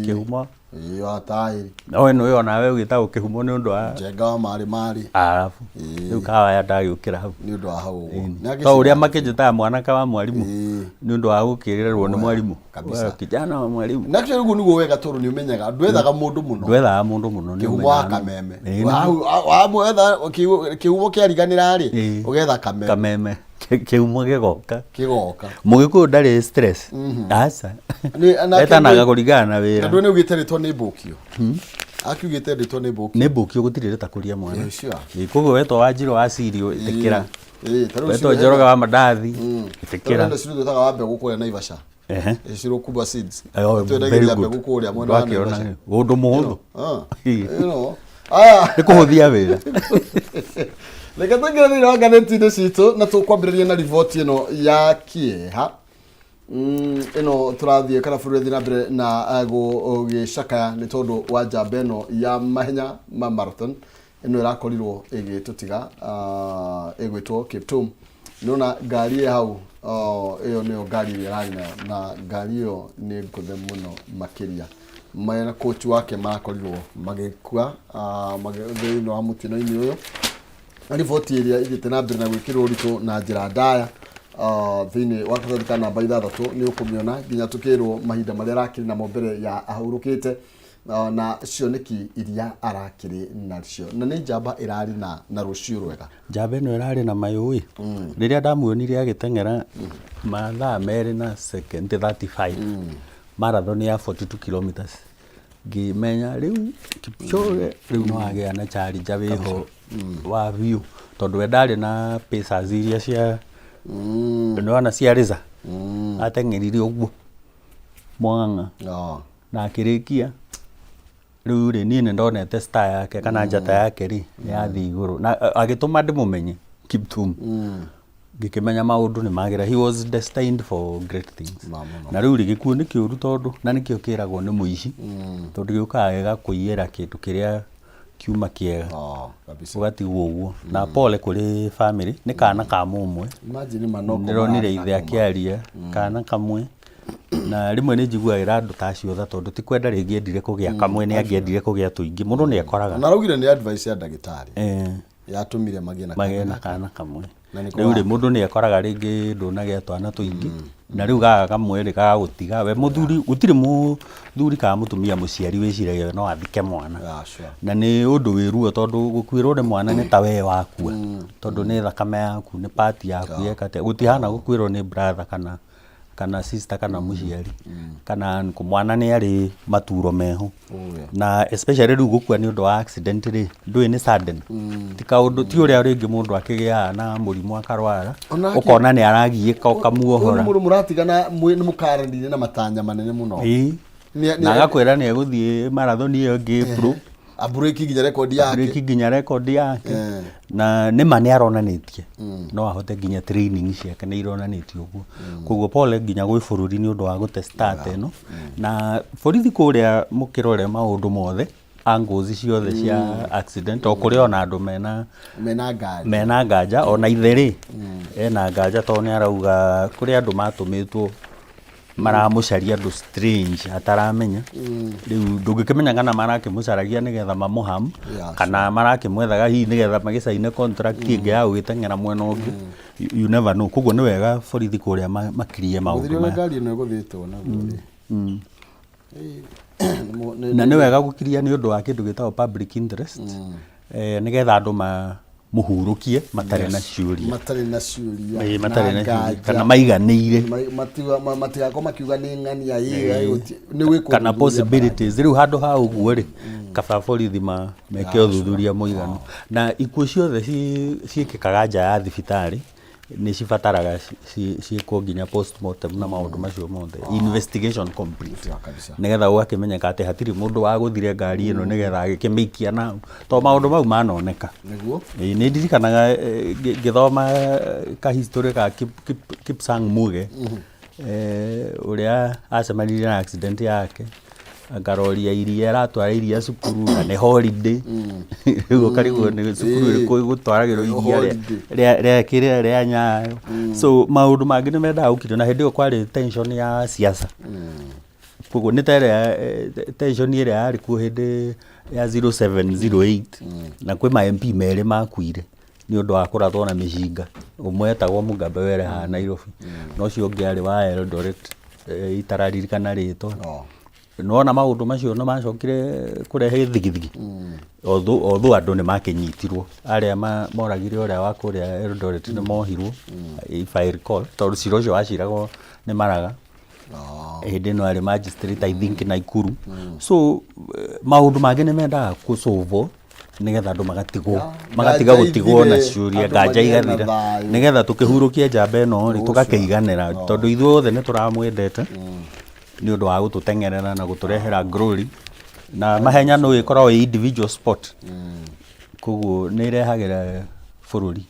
kĩhumo.
Ĩĩ, wa taĩri.
No ĩno ĩyo nawe ũgĩtagwo kĩhumo nĩ ũndũ wa
Njenga wa marĩ marĩ.
Arabu rĩu kawaya ndagĩũkĩra hau.
Nĩ ũndũ wa hau ũguo. Nĩ
To ũrĩa
agĩcira-
makĩnjĩtaga mwanake wa mwarimũ nĩ ũndũ wa gũkĩrĩrwo nĩ mwarimũ.
Kabisa.
Wewe kijana wa mwalimu.
Na actually ũguo nĩguo wega tondũ nĩ ũmenyaga ndwethaga mũndũ mũno.
Ndwethaga mũndũ mũno, nĩ
Kĩhumo wa
ũmenyaga.
kameme.
Ĩĩ.
Wamwetha kĩhumo kĩariganĩra rĩ, ũgetha kameme.
Kameme. Kĩhumo gĩgoka.
Kĩgoka.
Mũgĩkũyũ ndarĩ stress, aca. Etanaga kũringana na wĩra.
Andũ nĩ ugĩte rĩtwa nĩ mbũkio, akiugĩte rĩtwa nĩ mbũkio.
Nĩ mbũkio, gũtirĩ rĩtakũria mwana.
Yeah, sure.
Ĩĩ, koguo wetwo Wanjirũ wa cirio, ĩtĩkĩra.
Ĩĩ, ta rĩu
Wetwo
Ciro
Njoroge wa mandathi, ĩtĩkĩra.
Hena Ciro twĩtaga wa mbegũ kũrĩa Naivasha. Ciro Kuba Seeds.
Oh, very
Twendagĩria
good.
mbegũ kũrĩa mwena wa
Ndwakĩona
Naivasha.
ũndũ mũhũthũ.
Ah, you know. Aya.
Nĩ kũhũthia wĩra.
Reke tũingĩre thĩinĩ wa ngathĩti-inĩ citũ na tũkwambĩrĩria na riboti ĩno ya kĩeha. Ĩno tũrathiĩ kana bũrũri ũrathiĩ na mbere na gũgĩcakaya nĩ tondũ wa njamba ĩno ya mahenya ma marathon ĩno ĩrakorirwo ĩgĩtũtiga, ĩgwĩtwo Kiptum. Nĩona ngari ĩ hau, ĩyo nĩyo ngari ĩrĩa ĩrarĩ nayo, na ngari ĩyo nĩ ngũthe mũno makĩria. Mena coach wake marakorirwo magĩkua thĩinĩ wa mũtino-inĩ ũyũ. Riboti ĩrĩa ĩthiĩte na mbere na gwĩkĩrwo ũritũ na njĩra ndaya thĩinĩ wa karatathi ka namba 6 nĩ ũkũmĩona nginya tũkĩrwo mahinda marĩa arakĩrĩ namo mbere ya ahurũkĩte na cioneki iria arakĩrĩ nacio, na nĩ njamba ĩrarĩ na rũciũ rwega.
Njamba ĩno ĩrarĩ na mayũ ĩ, rĩrĩa ndamuonire agĩteng'era mathaa 2 na second 35 marathon ya 42 kilometers, ngĩmenya rĩu Kipchoge rĩu no agĩa na challenger wĩho wa biũ, tondũ we ndarĩ na pacers iria cia nĩwona cia rĩca ateng'erire ũguo mwang'a na akĩrĩkia. Rĩu rĩ, niĩ nĩ ndonete star yake kana njata yake rĩ nĩ yathiĩ igũrũ na agĩtũma ndĩmũmenye Kiptum, ngĩkĩmenya maũndũ nĩ magĩra. He was destined for great things.
Ma mũno.
Na rĩu rĩ, gĩkuũ nĩ kĩũru tondũ na nĩkĩo kĩragwo nĩ mũici, tondũ gĩũkaga gĩgakũiyĩra kĩndũ kĩrĩa kiuma kĩega.
Oh, kabisa.
Ũgatigwo ũguo. Na pole kũrĩ family, nĩ kana ka mũmwe.
Imagine manoko.
Ndĩronire ithe akĩaria, kana kamwe. Na rĩmwe nĩ njiguagĩra andũ ta acio tha, tondũ ti kwenda rĩngĩ endire kũgĩa kamwe, nĩ angĩendire kũgĩa tũingĩ. Mũndũ nĩ ekoraga.
Na araugire nĩ advice ya ndagĩtarĩ yatũmire magĩe na
magĩe na kana kamwe.
Na nĩko
Rĩu rĩ, mũndũ nĩ ekoraga rĩngĩ ndũnagĩa twana tũingĩ, na rĩu gaka kamwe rĩ gagagũtiga we mũthuri. Gũtirĩ mũthuri kana mũtumia mũciari wĩciragia we no athike mwana.
Yeah, sure.
Na nĩ ũndũ wĩ ruo, tondũ gũkuĩrwo nĩ mwana nĩ ta we wakua, tondũ nĩ thakame yaku, nĩ part yaku yeka atĩa. Gũtihana gũkuĩrwo nĩ brother kana sister kana mũciari kana uncle. Mwana nĩ arĩ maturo meho.
Oh, yeah.
Na especially rĩu gũkua nĩ ũndũ wa accident rĩ, ndũĩ nĩ sudden, ti kaũndũ, ti ũrĩa rĩngĩ mũndũ akĩgĩaga na mũrimũ akarwara ũkona nĩ aragiĩka ũkamuohora.
Ũyũ nĩ mũndũ mũratigana nĩ mũkaranire na matanya manene mũno.
Na agakwĩra nĩ egũthiĩ marathon ĩyo ĩngĩ pro.
Abureki nginya rekondi yake.
Break nginya rekondi yake. Na nĩ ma nĩ aronanĩtie no ahote, nginya training ciake nĩ ironanĩtie ũguo. Koguo pole nginya gwĩ bũrũri nĩ ũndũ wa gũte start ĩno. Na borithi kũrĩa mũkĩrore maũndũ mothe, angles ciothe cia accident, o kũrĩ ona andũ mena
mena ngari
mena nganja. Ona ithe rĩ, ena nganja, tondũ nĩ arauga kũrĩ andũ matũmĩtwo maramũcaria andũ strange ataramenya. Rĩu ndũngĩkĩmenya kana marakĩmũcaragia nĩgetha mamũham kana marakĩmwethaga hihi nĩgetha magĩcaine contract ĩngĩ ya gũgĩteng'era mwena ũngĩ. You never know. Koguo nĩ wega borithi kũrĩa makirie maũndũ
Mũthiri ũrĩa
maya.
Ngari ĩno ĩgũthĩtwo naguo rĩ.
Na nĩ wega gũkiria nĩ ũndũ wa kĩndũ gĩtagwo public interest, nĩgetha andũ mamũhurũkie matarĩ na ciũria.
Matarĩ na ciũria.
Matarĩ na ciũria
nganja.
Kana maiganĩire.
Matigakorwo makiuga nĩ ng'ania ĩ nĩ gwĩkwo
kana
ũthuthuria.
Possibilities. Rĩu handũ ha ũguo rĩ, kaba borithi meke ũthuthuria mũiganu. Na ikuũ ciothe ciĩkĩkaga nja ya thibitarĩ nĩ cibataraga ciĩkwo nginya postmortem na maũndũ macio mothe, investigation complete,
Yeah, kabisa.
Nĩgetha gũgakĩmenyeka atĩ hatirĩ mũndũ wagũthire ngari ĩno nĩgetha agĩkĩmĩikia nao, tondũ maũndũ mau manoneka. Ĩĩ, nĩ ndirikanaga ngĩthoma ka history ka Kipsang Muge, ũrĩa acemanirie na accident yake akaroria iria, aratwara iria cukuru na nĩ holiday. Rĩu ũkarigwo nĩ cukuru ĩrĩkũ ĩgũtwaragĩrwo iria
Holiday.
rĩa kĩrĩa rĩa Nyayo. So maũndũ mangĩ nĩ mendaga gũkirio, na hĩndĩ ĩyo kwarĩ tension ya siasa. Koguo nĩ ta ĩrĩa tension ĩrĩa yarĩ kuo hĩndĩ ya 0708, na kwĩ ma MP merĩ makuire nĩ ũndũ wa kũrathwo na mĩcinga. Ũmwe etagwo Mugabe Were haha Nairobi, na ũcio ũngĩ arĩ wa Eldoret, itararirikana rĩtwa.
Oh.
Nĩwona maũndũ macio nĩ macokire kũrehe thigithigi, although andũ nĩ makĩnyitirwo, arĩa moragire ũrĩa wa kũrĩa Eldoret nĩ mohirwo, if I recall, tondũ cira ũcio waciragwo nĩ Maraga hĩndĩ ĩno arĩ magistrate, I think, Naikuru. So maũndũ mangĩ nĩ mendaga kũcũvwo nĩgetha andũ magatigwo magatiga
nganja
gũtigwo na
ithire,
ciũria,
andũ
nganja
magĩe na
igathira,
thayũ.
Nĩgetha tũkĩhurũkie njamba ĩno rĩ, tũgakĩiganĩra, tondũ ithuothe nĩ tũramwendete nĩ ũndũ wa gũtũteng'erera na gũtũrehera glory. Na mahenya no ĩkoragwo ĩ individual sport, koguo nĩ ĩrehagĩra bũrũri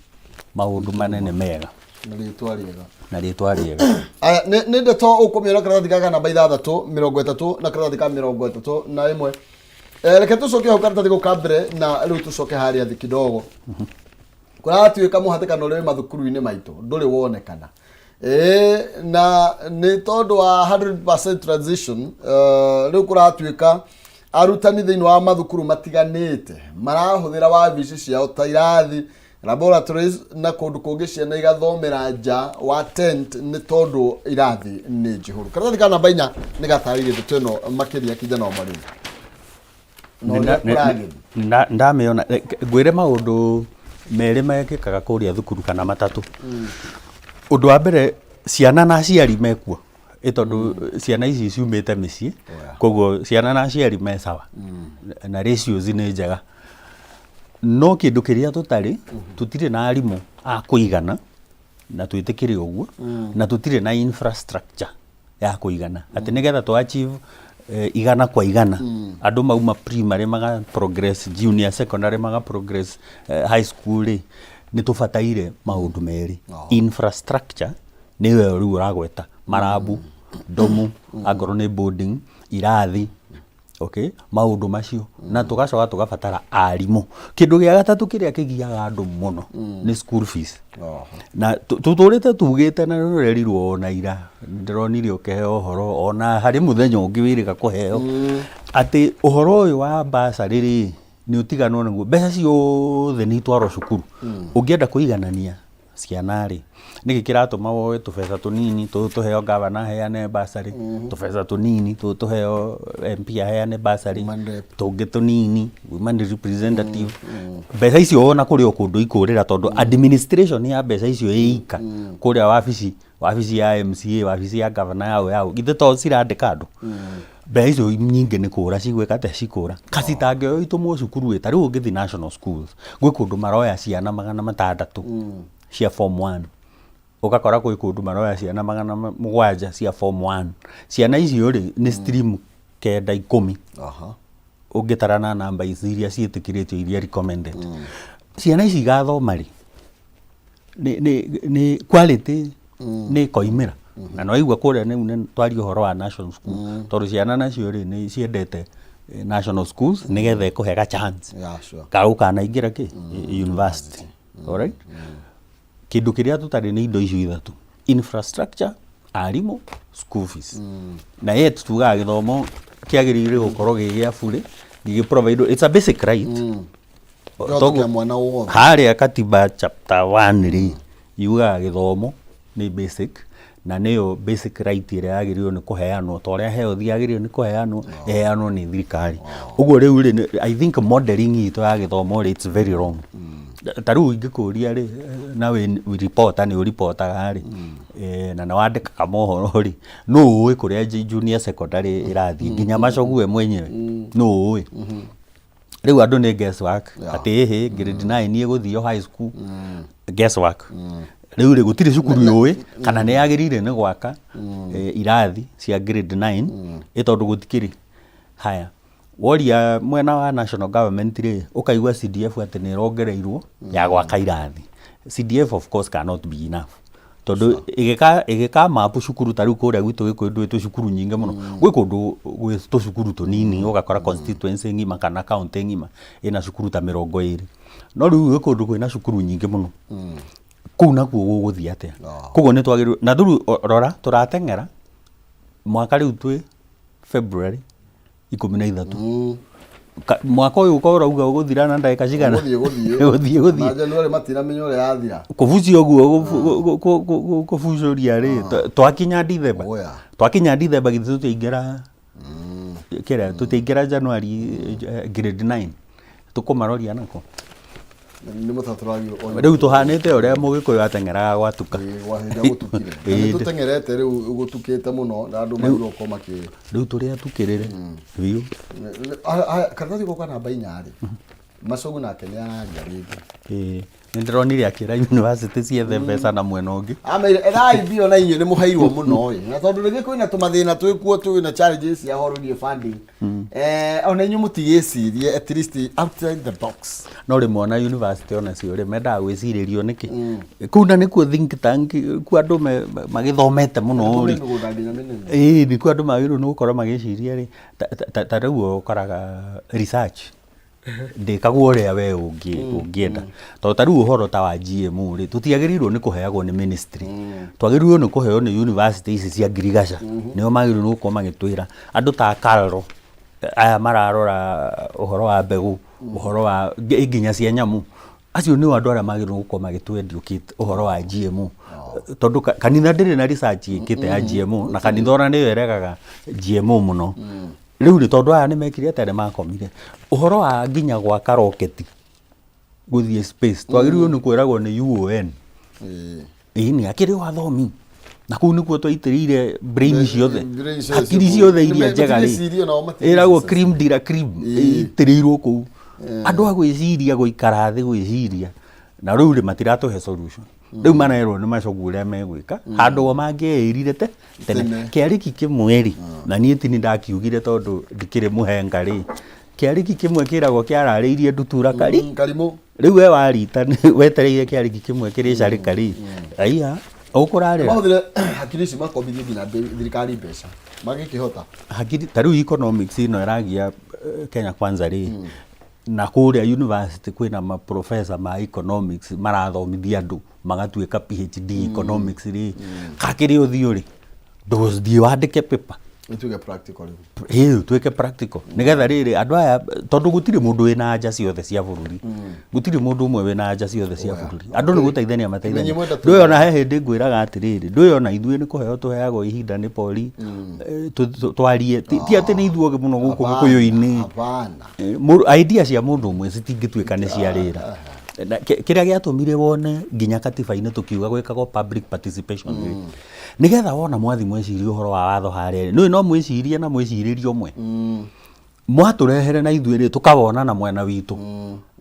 maũndũ manene mega.
Na rĩtwa rĩega.
Na rĩtwa rĩega.
Aya, nĩ ndeto ũkũmĩona karatathi ga namba 6 30 na karatathi ka 31. Reke tũcoke hau karatathi gau ka mbere, na rĩu tũcoke harĩa thĩ kidogo. Kũratuĩka mũhatĩkano ũrĩa wĩ mathukuru-inĩ maitũ ndũrĩ wonekana. Na nĩ tondũ wa 100% transition, rĩu kũratuĩka arutani thĩinĩ wa mathukuru matiganĩte marahũthĩra wabici ciao ta irathi. Laboratories na kũndũ kũngĩ ciana igathomera nja wa tent nĩ tondũ irathi nĩ njihũru. Karatathi ka namba 4 nĩ gatarĩirie ndeto ĩno makĩria kijana wa mwalimu. Na ũrĩa kũragĩthiĩ.
Ndamĩona. Ngwĩre maũndũ merĩ mekĩkaga kũrĩa thukuru kana matatũ. Ũndũ wa mbere, ciana na aciari mekuo, ĩ tondũ ciana ici ciumĩte mĩciĩ, koguo ciana na aciari me sawa na ratios nĩ njega. No kĩndũ kĩrĩa tũtarĩ, tũtirĩ na arimũ a kũigana, na twĩtĩkĩre ũguo, na tũtirĩ na infrastructure ya kũigana atĩ nĩgetha tũ achieve 100%, andũ mauma primary maga progress junior secondary, maga progress high school rĩ, nĩ tũbataire maũndũ merĩ. Infrastructure nĩyo rĩu ũragweta, marabu, ndomu, angorwo nĩ boarding, irathi, okay, maũndũ macio, na tũgacoka tũgabatara arimũ. Kĩndũ gĩa gatatũ kĩrĩa kĩgiaga andũ mũno nĩ school fees. Na tũtũrĩte tugĩte na rũrerirwo ona ira ndĩronire ũkĩheo ũhoro, ona harĩ mũthenya ũngĩ wĩrĩga kũheo atĩ ũhoro ũyũ wa bursary rĩ, nĩ ũtiganwo naguo, mbeca ciothe nĩ itwarwo cukuru. Ũngĩenda kũiganania ciana rĩ, nĩkĩ kĩratũma woe tũbeca tũnini tũtũ tũheo gavana aheane bursary, tũbeca tũnini tũtũ tũheo MP aheane bursary,
Women rep.
Tũngĩ tũnini women representative? Mbeca icio ona kũrĩ o kũndũ ikũrĩra, tondũ administration ya mbeca icio ĩika kũrĩa wabici ya MCA, wabici ya gavana, yao yao, githĩ to cirandĩka andũ? Mbeca icio nyingĩ nĩ kũra cigwĩka atĩa? Cikũra kacitangĩoywo itũmwo cukuru. Ĩ ta rĩu ũngĩthiĩ national schools, gwĩ kũndũ maroya ciana 600 cia form 1, ũgakora gwĩ kũndũ maroya ciana 700 cia form 1. Ciana icio rĩ, nĩ stream 9, 10. Ũngĩtara na namba ici iria ciĩtĩkĩrĩtio, iria recommended, ciana ici igathoma rĩ? Nĩ quality nĩ ĩkoimĩra. Na nĩwaigua kũrĩa nĩ twaria ũhoro wa national school, tondũ ciana nacio rĩ, nĩ ciendete national schools nĩgetha ĩkũhe ga chance ka gũkanaingĩra kĩ university. Alright, kĩndũ kĩrĩa tũtarĩ nĩ indo icio ithatũ: infrastructure, arimũ, school fees. Na yet tugaga gĩthomo kĩagĩrĩire gũkorwo gĩ gĩa burĩ, gĩgĩ provide, it's a basic right.
Kĩhoto kĩa mwana wothe.
Harĩa katiba chapter 1 rĩ, yugaga gĩthomo nĩ basic, na nĩyo basic right ĩrĩa yagĩrĩirwo nĩ kũheanwo, ta ũrĩa health yagĩrĩirwo nĩ kũheanwo, ĩheanwo nĩ thirikari. Ũguo rĩu rĩ, I think modeling itũ ya gĩthomo rĩ, it's very wrong. Ta rĩu ingĩkũria rĩ, na wĩ reporter, nĩ ũripotaga rĩ, na nĩ wandĩkaga mohoro rĩ, nũ ũĩ kũrĩa junior secondary ĩrathiĩ nginya Machogu we mwenyewe? Nũ ũĩ? Rĩu andũ nĩ guesswork, atĩ ĩhĩ grade 9 ĩgũthio high school, guesswork. Rĩu rĩ, gũtirĩ cukuru yũĩ kana nĩ yagĩrĩire nĩ gwaka irathi cia grade 9, ĩ tondũ gũtikĩrĩ. Haya, woria mwena wa national government rĩ, ũkaigua CDF atĩ nĩ ĩrongereirwo ya gwaka irathi. CDF of course cannot be enough, tondũ ĩgĩka mapu cukuru ta rĩu kũrĩa gwitũ Gĩkũyũ ndũĩ tũcukuru nyingĩ mũno. Gwĩ kũndũ gwĩ tũcukuru tũnini, ũgakora constituency ng'ima kana county ng'ima ĩna cukuru ta 20, no rĩu gwĩ kũndũ kwĩna cukuru nyingĩ mũno, kũu nakuo gũgũthiĩ atĩa? Koguo nĩ twagĩrĩirwo na rĩu rora, tũrateng'era mwaka rĩu twĩ February 13. Mwaka ũyũ ũkorwo ũrauga ũgũthira na ndagĩka cigana?
Gũthiĩ gũthiĩ.
Gũthiĩ gũthiĩ.
Na January matinamenya ũrĩa yathira.
Kũbucia ũguo, kũbucũria rĩ, twakinya Dithemba.
Oya.
Twakinya Dithemba, githĩ tũtiaingĩra kĩrĩa, tũtiaingĩra January grade 9 tũkũmaroria nako?
Nĩ mũtatũragio.
Rĩu tũhanĩte ũrĩa Mũgĩkũyũ ateng'eraga gwatuka.
Hĩndĩ gũtukire. Na nĩ tũteng'erete rĩu gũtukĩte mũno na andũ magĩrĩirwo gũkorwo makĩ
Rĩu tũrĩa tukĩrĩre biũ.
Karatathi gũka namba 4 rĩ, Macogu nake nĩ araria rĩngĩ.
Ĩĩ, nĩ ndĩronire akĩra university ciethe mbeca na mwena ũngĩ.
Ameire ethai mbia ona inyuĩ nĩ mũheirwo mũno ĩ, na tondũ rĩngĩ kwĩna tũmathĩna twĩkuo, twĩna challenges cia ũhoro wĩgiĩ funding, ona inyuĩ mũtigĩcirie at least outside the box.
No rĩmwe ona university onacio rĩ, mendaga gwĩcirĩrio nĩkĩ kũu, na nĩkuo think tank kuo andũ magĩthomete mũno rĩ.
Mĩgũnda nginya mĩnene.
Ĩĩ, nĩkuo andũ magĩrĩirwo nĩ gũkorwo magĩciria rĩ, ta rĩu ũkoraga research ndĩkagwo ũrĩa we ũngĩenda, tondũ ta rĩu ũhoro ta wa GMO rĩ, tũtiagĩrĩirwo nĩ kũheagwo nĩ ministry, twagĩrĩirwo nĩ kũheo nĩ university ici cia ngirigaca. Nĩo magĩrĩirwo nĩ gũkorwo magĩtwĩra, andũ ta KALRO aya mararora ũhoro wa mbegũ, ũhoro wa nginya cia nyamũ. Acio nĩo andũ arĩa magĩrĩirwo gũkorwo magĩtũ educate ũhoro wa GMO, tondũ kanitha ndĩrĩ na research ĩkĩte ya GMO, na kanitha ona nĩyo ĩregaga GMO mũno. Rĩu rĩ, tondũ aya nĩ mekire atĩa? Nĩ makomire ũhoro wa nginya gwaka roketi gũthiĩ space, twagĩrĩirwo nĩ kwĩragwo nĩ UON. Ĩĩ, akĩrĩ o athomi na kũu nĩkuo twaitĩrĩire brain ciothe.
Brain ciothe.
Hakiri ciothe iria njega rĩ,
Matireciria nao matireciria.
Ĩragwo cream de la cream, ĩitĩrĩirwo kũu, andũ a gwĩciria, gũikara thĩ gwĩciria. Na rĩu rĩ, matiratũhe solution. Rĩu marerwo nĩ macogu ũrĩa megwĩka handũ o mangĩeĩrire te tene.
Tene.
Kĩarĩki kĩmwe rĩ, na niĩ tini ndakiugire tondũ ndikĩrĩ mũhenga rĩ, kĩarĩki kĩmwe kĩragwo kĩararĩirie ndutura kari.
Karimũ.
Rĩu we warita wetereire kĩarĩki kĩmwe kĩrĩcarĩka rĩ, aiya ũkũrarĩra.
Mahũthĩre hakiri ici makombithie nginya thirikari mbeca magĩkĩhota.
Hakiri ta rĩu economics ĩno ĩragia Kenya Kwanza rĩ, na kũrĩa university kwĩna maprofessor ma economics marathomithia andũ magatuĩka PhD economics rĩ, kakĩrĩ ũthiũ rĩ, ndũthiĩ wandĩke paper.
Ĩtuĩke practical rĩu.
Ĩĩ, tuĩke practical nĩgetha rĩrĩ andũ aya, tondũ gũtirĩ mũndũ wĩna anja ciothe cia bũrũri, gũtirĩ mũndũ ũmwe wĩna anja ciothe cia bũrũri. Andũ nĩ gũteithania mateithania.
Menye mwenda.
Ndũĩ ona he hĩndĩ ngwĩraga atĩrĩrĩ, ndũĩ ona ithuĩ nĩ kũheo tũheagwo ihinda nĩ pori twarie. Ti atĩ nĩ ithuĩ ogĩ mũno gũkũ Gĩkũyũ-inĩ.
Hapana.
Idea cia mũndũ ũmwe citingĩtuĩka nĩ cia rĩra. Na kĩrĩa gĩatũmire wone nginya katiba-inĩ tũkiuga gwĩkagwo public participation rĩ, nĩgetha wona mwathi mweciria ũhoro wa watho harĩa rĩ, nĩũĩ no mwĩcirie na mwĩcirĩrie ũmwe mwatũrehere, na ithuĩ rĩ, tũkawona na mwena witũ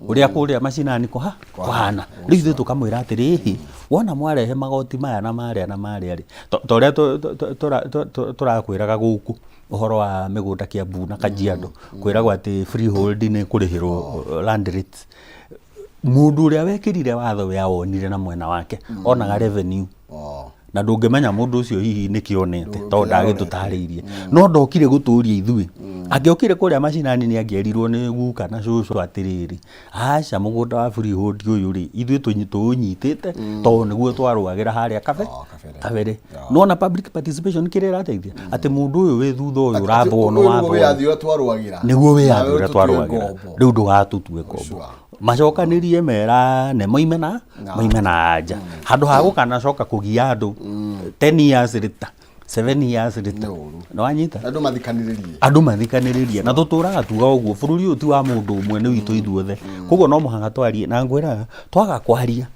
ũrĩa kũrĩa macinani kũhana. Rĩu ithuĩ tũkamwĩra atĩrĩrĩ, wona mwarehe magoti maya na marĩa na marĩa rĩ, ta ũrĩa tũrakwĩraga gũkũ ũhoro wa mĩgũnda Kiambu na Kajiado, kwĩragwo atĩ freehold nĩ kũrĩhĩrwo land rates. Mũndũ ũrĩa wekĩrire watho we awonire na mwena wake, onaga revenue. Na ndũngĩmenya mũndũ ũcio hihi nĩkĩ onete, tondũ ndagĩtũtarĩirie, no ndokire gũtũria ithuĩ. Angĩokire kũrĩa macinani, nĩ angĩerirwo nĩ guka na cũcũ atĩrĩrĩ, aca, mũgũnda wa freehold ũyũ rĩ, ithuĩ tũũnyitĩte tondũ nĩguo twarũagĩra harĩa kabe.
Oh, kabere.
Kabere. Nona public participation kĩrĩa ĩrateithia atĩ mũndũ ũyũ wĩ thutha ũyũ ũrathwo nĩ
Ũyũ nĩguo
wathwo.
wĩyathi ũrĩa twarũagĩra.
Nĩguo wĩyathi
Nawe
ũrĩa
ũtũtue
twarũagĩra.
ngombo.
Rĩu ndũgatũtue ngombo. Macokanĩrie merane moime na anja handũ ha gũkanacoka kũgia andũ 10 years later, 7 years later.
Nĩ ũru.
Nĩwanyita?
Andũ mathikanĩrĩrie.
Andũ mathikanĩrĩrie, na tũtũraga tuga ũguo, bũrũri ũyũ ti wa mũndũ ũmwe, nĩ witũ ithuothe. Koguo no mũhaka twarie, na ngwĩraga twaga kwaria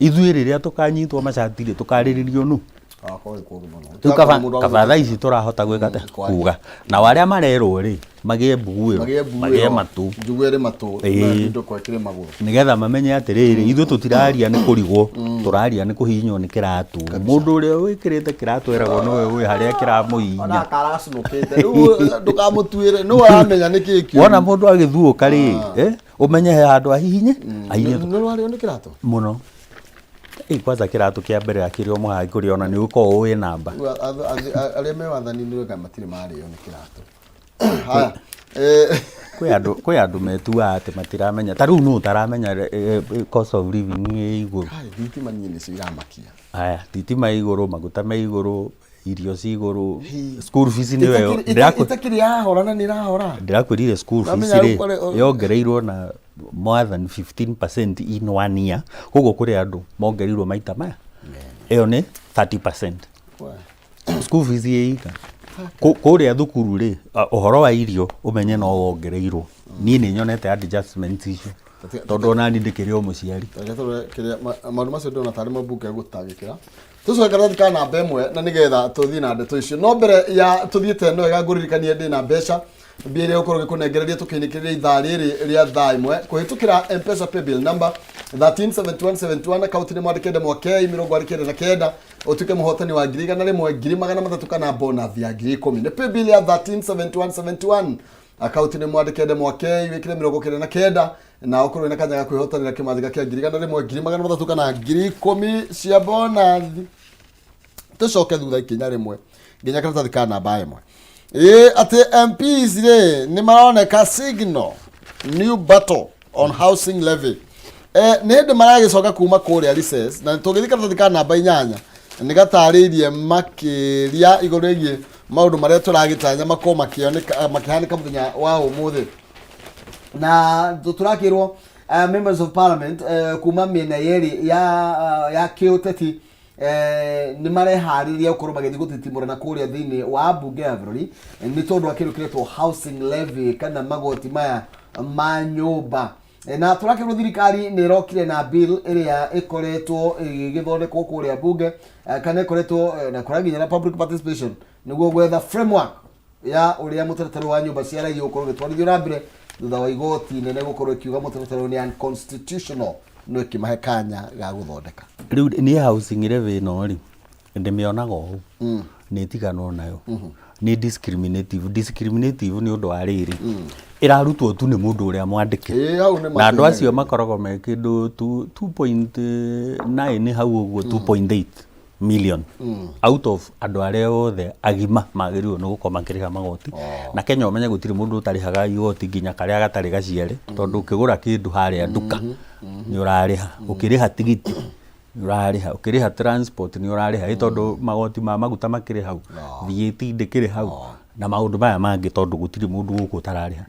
ithuĩ, rĩrĩa tũkanyitwo macati rĩ, tũkarĩrĩrio nũ?
Akorwo nĩ kũũru mũno.
Rĩu kaba
Mũndũ wa
kaba thaa ici tũrahota gwĩka atĩa?
Kwaria.
Kuga nao arĩa marerwo rĩ, magĩe mbuguĩro.
Magĩe mbuguĩro.
Magĩe matũ.
Njugu ĩrĩ matũ na indo kwekĩrĩ magũrũ.
Nĩgetha mamenye atĩrĩrĩ, ithuĩ tũtiraria nĩ kũrigwo, tũraria nĩ kũhihinywo nĩ kĩratũ. Mũndũ ũrĩa wĩkĩrĩte kĩratũ eragwo nĩwe wĩ harĩa kĩramũhihinya.
Ona karacunũkĩte rĩu ndũkamũtuĩre, nĩwe aramenya nĩ kĩĩ kĩũru.
Wona mũndũ agĩthuũka rĩ, ũmenye he handũ ahihinye ahihinyĩtwo.
Nĩ rwarĩo nĩ kĩratũ.
Mũno. Kwanza kĩratũ kĩa mbere akĩrĩ o mũhaka kũrĩ ona nĩ ũkoragwo wĩ namba.
Rĩu arĩa me wathani-inĩ wega matirĩ marĩo nĩ kĩratũ. Haya.
Kwĩ andũ metuaga atĩ matiramenya. Ta rĩu nũ ũtaramenya cost of living ĩ igũrũ?
Kai, thitima niĩ nĩcio iramakia.
Aya, thitima ĩ igũrũ, maguta me igũrũ, irio ci igũrũ, school fees nĩyo
Ĩtakĩrĩ yahora na nĩ ĩrahora.
Ndĩrakwĩrire school fees
Wamenya
rĩ,
rĩu
yongereirwo na more than 15% in one year. Koguo kũrĩ andũ mongereirwo maita maya, ĩyo nĩ 30% school fees ĩ ika. Kũrĩa thukuru rĩ, ũhoro wa irio ũmenye no wongereirwo. Niĩ nĩ nyonete adjustments icio, tondũ ona niĩ ndĩkĩrĩ o mũciari.
Reke tũrore kĩrĩa maũndũ macio ndĩrona tarĩ mo mbunge gũtangĩkĩra. Tũcoke karatathi ka namba 1 na nĩgetha tũthiĩ na ndeto icio. No mbere ya tũthiĩte, no wega ngũririkanie ndĩ na mbeca, mbia iria ũkorwo ũgĩkũnengereria tũkĩinĩkĩrĩria ithaa rĩrĩ rĩa thaa 1 kũhĩtũkĩra M-Pesa paybill number 137171, akaunti nĩ mwandĩke ndemwa K 49, ũtuĩke mũhotani wa 100,000, 300,000 kana bonus ya 10,000. Nĩ paybill ya 137171, akaunti nĩ mwandĩke ndemwa K, wĩkĩre 99 na ũkorwo wĩna kanya ga kwĩhotanĩra kĩmanjĩka kĩa 100,000, 300,000 kana 10,000 cia bonus. Tũcoke thutha ikinya rĩmwe nginya karatathi ka namba 1. Ĩ atĩ MPs rĩ, nĩ maroneka signal new battle on housing levy. Nĩ hĩndĩ maragĩcoka kuma kũrĩa recess, na tũgĩthiĩ karatathi ka namba 8 nĩ gatarĩirie makĩria igũrũ rĩgiĩ maũndũ marĩa tũragĩtanya makorwo makĩoneka makĩhanĩka mũthenya wa ũmũthĩ. Na tũrakĩrwo Members of Parliament kuma mĩena yerĩ ya kĩũteti nĩ mareharĩria gũkorwo magĩthiĩ gũtitimũrana kũrĩa thĩinĩ wa mbunge ya bũrũri nĩ tondũ wa kĩndũ kĩretwo housing levy kana magoti maya ma nyũmba. Na tũrakĩrwo thirikari nĩ ĩrokire na bill ĩrĩa ĩkoretwo ĩgĩgĩthondekwo kũrĩa mbunge, kana ĩkoretwo na kũrĩa nginya na public participation nĩguo gwetha framework ya ũrĩa mũtaratara wa nyũmba cia raia ũkorwo ũgĩtwarithio na mbere thutha wa igoti nene gũkorwo ĩkiuga mũtaratara ũyũ nĩ unconstitutional, no ĩkĩmahe kanya ga gũthondeka.
Rĩu niĩ housing levy ĩno rĩ, ndĩmĩonaga ũũ, nĩ ĩtiganwo nayo, nĩ discriminative nĩ ũndũ wa rĩrĩ, ĩrarutwo tu nĩ mũndũ ũrĩa mwandĩke.
Ĩĩ, hau nĩ
na andũ acio
matĩna.
Makoragwo me kĩndũ 2.9 hau ũguo, 2.8 million out of andũ arĩa othe agima magĩrĩirwo nĩ gũkorwo makĩrĩha magoti. Na Kenya ũmenye gũtirĩ mũndũ ũtarĩhaga igoti, nginya karĩa gatarĩ gaciare, tondũ ũkĩgũra kĩndũ harĩa nduka nĩ ũrarĩha, ũkĩrĩha tigiti nĩ ũrarĩha, ũkĩrĩha transport nĩ ũrarĩha, ĩ tondũ magoti ma maguta makĩrĩ hau, VAT ndĩkĩrĩ hau na maũndũ maya mangĩ, tondũ gũtirĩ mũndũ gũkũ ũtararĩha.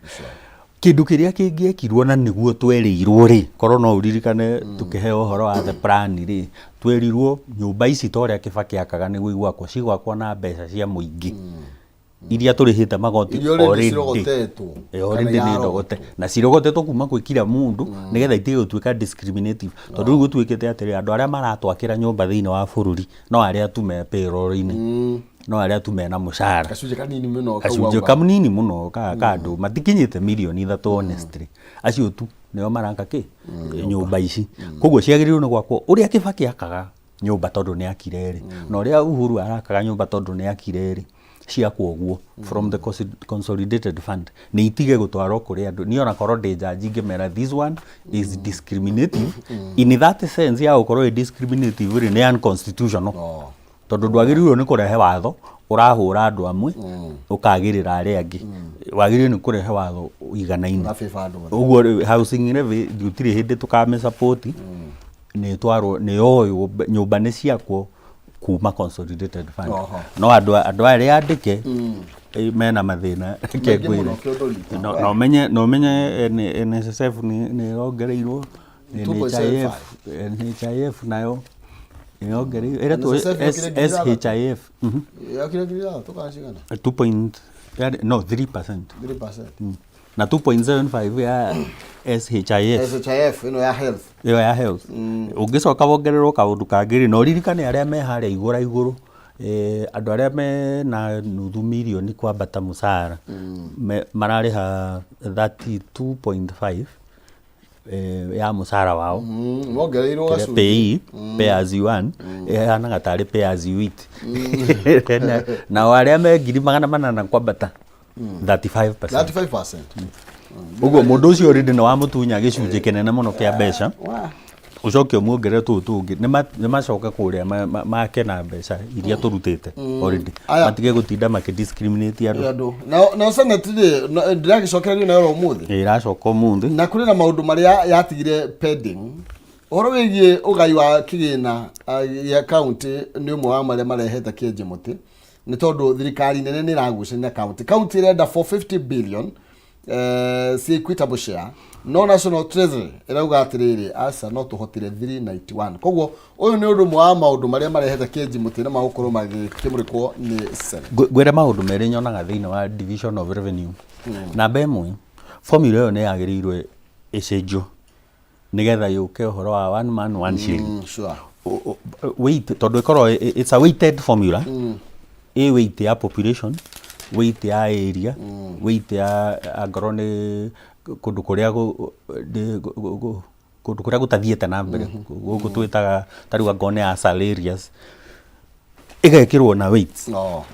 Kĩndũ kĩrĩa kĩngĩekirwo na nĩguo twerirwo rĩ, korwo no ũririkane tũkĩheo ũhoro wa the plan rĩ, twerirwo nyũmba ici ta ũrĩa Kibaki akaga nĩguo igwakwo, cigwakwo na mbeca cia mũingĩ iria tũrĩhĩte magoti.
Iria already
Already.
Cirogotetwo.
Already
Kana
nĩ ndogote na cirogotetwo kuma gwĩ kila mũndũ nĩgetha itige gũtuĩka discriminative, tondũ rĩu gũtuĩkĩte atĩrĩ, andũ arĩa maratwakĩra nyũmba thĩinĩ wa bũrũri no arĩa tu me payroll-inĩ, no arĩa tu mena mũcara.
Gacunjĩ kanini mũno kau.
Gacunjĩ
Wauga.
Kanini mũno ka andũ matikinyĩte mirioni 3, honestly, acio tu nĩo maraka kĩ nyũmba ici. Koguo ciagĩrĩirwo nĩ gwakwo ũrĩa Kibaki akaga nyũmba tondũ nĩ akire rĩ, na ũrĩa Uhuru arakaga nyũmba tondũ nĩ akire rĩ, ciakwo ũguo from the consolidated fund, nĩ itige gũtwarwo kũrĩ andũ. Niĩ ona korwo ndĩ jaji, ingĩmera this one is discriminative in that sense ya gũkorwo ĩ discriminative rĩ, nĩ unconstitutional, tondũ ndwagĩrĩirwo nĩ kũrehe watho ũrahũra andũ amwe ũkagĩrĩra arĩa angĩ. Wagĩrĩirwo nĩ kũrehe watho ũiganaine.
Ũrabĩba andũ othe.
Ũguo rĩu housing levy gũtirĩ hĩndĩ tũkamĩsupport. Nĩ ĩtwarwo, nĩ yoywo, nyũmba nĩ ciakwo kuma consolidated fund. No andũ arĩa andĩke mena mathĩna, reke
Maingĩ
ngwĩre.
Mũno, kĩũndũ rita.
No ũmenye NSSF nĩ ĩrongereirwo,
2.75.
NHIF nayo ĩrongereirwo ĩretwo
NSSF yokire 6,000.
SHIF.
Yakire 6,000 kana cigana?
2 point, no, 3%.
3%.
Na 2.75 ya SHIF.
SHIF ĩno ya health.
Ĩyo ya health. Ũngĩcoka wongererwo kaũndũ kangĩ rĩ, na ũririkane arĩa me harĩa igũra igũrũ, andũ arĩa me na nuthu mirioni kwambata mũcara mararĩha 32.5 ya mũcara wao.
Mongereirwo
Kĩrĩa
gacunjĩ.
Pay as you earn ĩhanaga tarĩ pay as you eat. Nao arĩa me 800,000 kwambata, 35%.
35%.
Ũguo mũndũ ũcio already nĩ wamũtunya gĩcunjĩ kĩnene mũno kĩa mbeca, ũcoke ũmuongerere tũũ tũngĩ, nĩ macoke kũrĩa make na mbeca iria tũrutĩte already.
Aya.
Matige gũtinda makĩdiscriminate andũ.
Andũ nao senate rĩ, ndĩragĩcokererio nayo oro ũmũthĩ.
Ĩracoka ũmũthĩ.
Na kũrĩ na maũndũ marĩa yatigire pending. Ũhoro wĩgiĩ ũgai wa kĩgĩna gĩa county nĩ ũmwe wa marĩa marehete kĩenje mũtĩ, nĩ tondũ thirikari nene nĩ ĩragucania na county. County ĩrenda 450 billion ci equitable share, no National Treasury ĩrauga atĩrĩrĩ, aca, no tũhotire 391. Koguo ũyũ nĩ ũndũ ũmwe wa maũndũ marĩa marehete kĩenji mũtĩ na magũkorwo magĩkĩmũrĩkwo nĩ Senate.
Ngwĩre maũndũ merĩ nyonaga thĩinĩ wa division of revenue. Namba ĩmwe, formula ĩyo nĩ yagĩrĩirwo ĩcenjio nĩgetha yũke ũhoro wa one man one shilling. Weight, tondũ ĩkorwo it's a weighted formula, ĩ weight ya population, weight ya area, weight ya angorwo nĩ kũndũ kũrĩa kũndũ kũrĩa gũtathiĩte na mbere, gũkũ twĩtaga ta rĩu angorwo nĩ ASAL areas, ĩgekĩrwo na weights.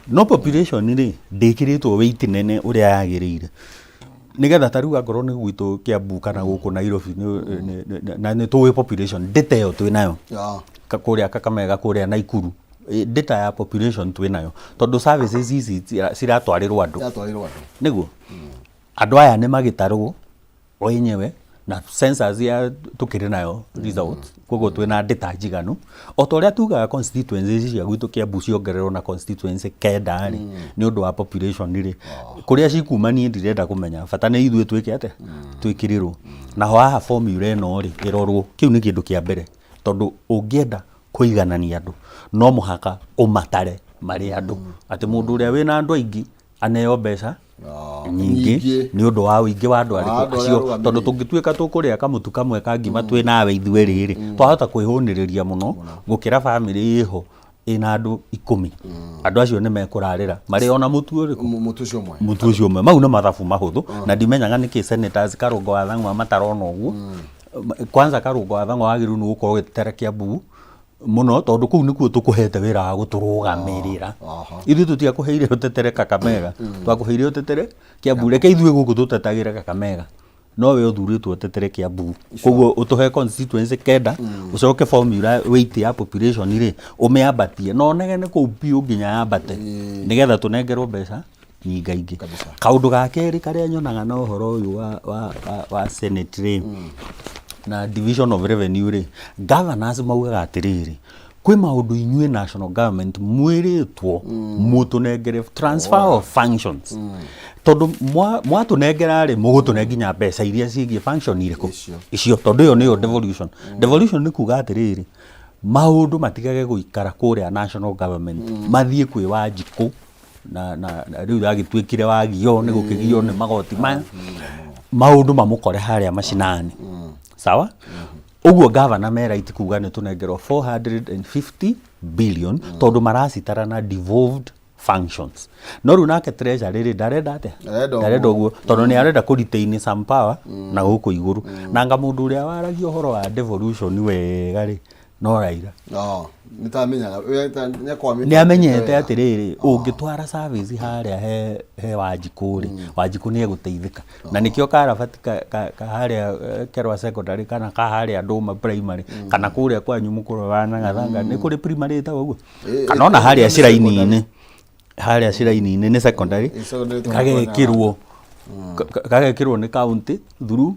No population rĩ, ndĩkĩrĩtwo weight nene ũrĩa yagĩrĩire, nĩgetha ta rĩu angorwo nĩ gwitũ Kiambu kana gũkũ Nairobi na nĩ tũĩ population data ĩyo twĩ nayo. Kũrĩa Kakamega, kũrĩa Naikuru, data ya population twĩ nayo, tondũ services ici ciratwarĩrwo andũ.
Yatwarirwo andũ.
Nĩguo andũ aya nĩ magĩtarwo o enyewe. Na census ya tũkĩrĩ nayo results, koguo twĩna data njiganu. O ta ũrĩa tugaga constituencies cia gwitũ Kiambu ciongererwo na constituency 9 rĩ, nĩ ũndũ wa population rĩ, kũrĩa cikuma niĩ ndirenda kũmenya, bata nĩ ithuĩ twĩke atĩa, twĩkĩrĩrwo. Naho haha formula ĩno rĩ, ĩrorwo. Kĩu nĩ kĩndũ kĩa mbere, tondũ ũngĩenda kũiganania andũ no mũhaka ũmatare marĩ andũ, atĩ mũndũ ũrĩa wĩna andũ aingĩ aneo mbeca nyingĩ
nyingĩ.
Nĩ ũndũ wa ũingĩ wa andũ
Wa
arĩkũ
andũ arĩa
acio.
arũgamĩrĩire.
Tondũ tũngĩtuĩka tũkũrĩa kamũtu kamwe ka ngima twĩ nawe ithuĩ rĩrĩ, twahota kwĩhũnĩrĩria mũno gũkĩra bamĩrĩ ĩho ĩna andũ 10. Andũ acio nĩ mekũrarĩra marĩ ona mũtu ũrĩkũ?
Mũtu ũcio ũmwe.
Mũtu ũcio ũmwe. Mau nĩ mathabu mahũthũ, na ndimenyaga nĩkĩ senators Karũngo wa Thang'wa matarona ũguo. Kwanza Karũngo wa Thang'wa wagĩrĩirwo nĩ gũkorwo ũgĩtetera Kiambu mũno, tondũ kũu nĩkuo tũkũhete wĩra wa gũtũrũgamĩrĩra. Ithuĩ tũtiakũheire ũtetere Kakamega, twakũheire ũtetere Kiambu. Reke ithuĩ gũkũ tũtetagĩre Kakamega, no we ũthurĩtwo ũtetere Kiambu, koguo ũtũhe constituency 9, ũcoke formula weight ya population rĩ, ũmĩambatie na ũnegene kũu biũ nginya yambate, nĩgetha tũnengerwo mbeca nyingaingĩ. Kaũndũ ga kerĩ karĩa nyonaga na ũhoro ũyũ wa senate rĩ, na division of revenue rĩ, governors maugaga atĩrĩrĩ, kwĩ maũndũ inyuĩ national government mwĩrĩtwo mũtũnengere transfer of functions, tondũ mwatũnengera rĩ, mũgũtũne nginya mbeca iria ciĩgiĩ function irĩkũ?
Icio.
Icio, tondũ ĩyo nĩyo devolution. Devolution nĩ kuga atĩrĩrĩ, maũndũ matigage gũikara kũrĩa national government, mathiĩ kwĩ Wanjikũ na rĩu agĩtuĩkire wagio nĩ gũkĩgio nĩ magoti maya, maũndũ mamũkore harĩa macinani. Sawa, ũguo gavana me right kuga nĩ tũnengerwo 450 billion, tondũ maracitara na devolved functions. No rĩu nake treasury rĩ, ndarenda atĩa?
Ndarenda ũguo.
Ndarenda ũguo, tondũ nĩ arenda kũ retain some power na gũkũ igũrũ. Na nga mũndũ ũrĩa waragia ũhoro wa devolution wega rĩ, no Raila.
Oh, nĩ tamenyaga
Nĩ amenyete atĩrĩrĩ, ũngĩtwara service harĩa he Wanjikũ rĩ, Wanjikũ nĩ egũteithĩka. Na nĩkĩo karabati ka harĩa Kerwa Secondary, kana ka harĩa Ndũma Primary, kana kũrĩa kwanyu mũkũrwe wa Nagathanga, nĩ kũrĩ primary ĩtagwo ũguo, kana ona harĩa
nĩ
Ciraini-inĩ, harĩa Ciraini-inĩ nĩ secondary.
Secondary ĩtagwo
Gagekĩrwo nĩ county through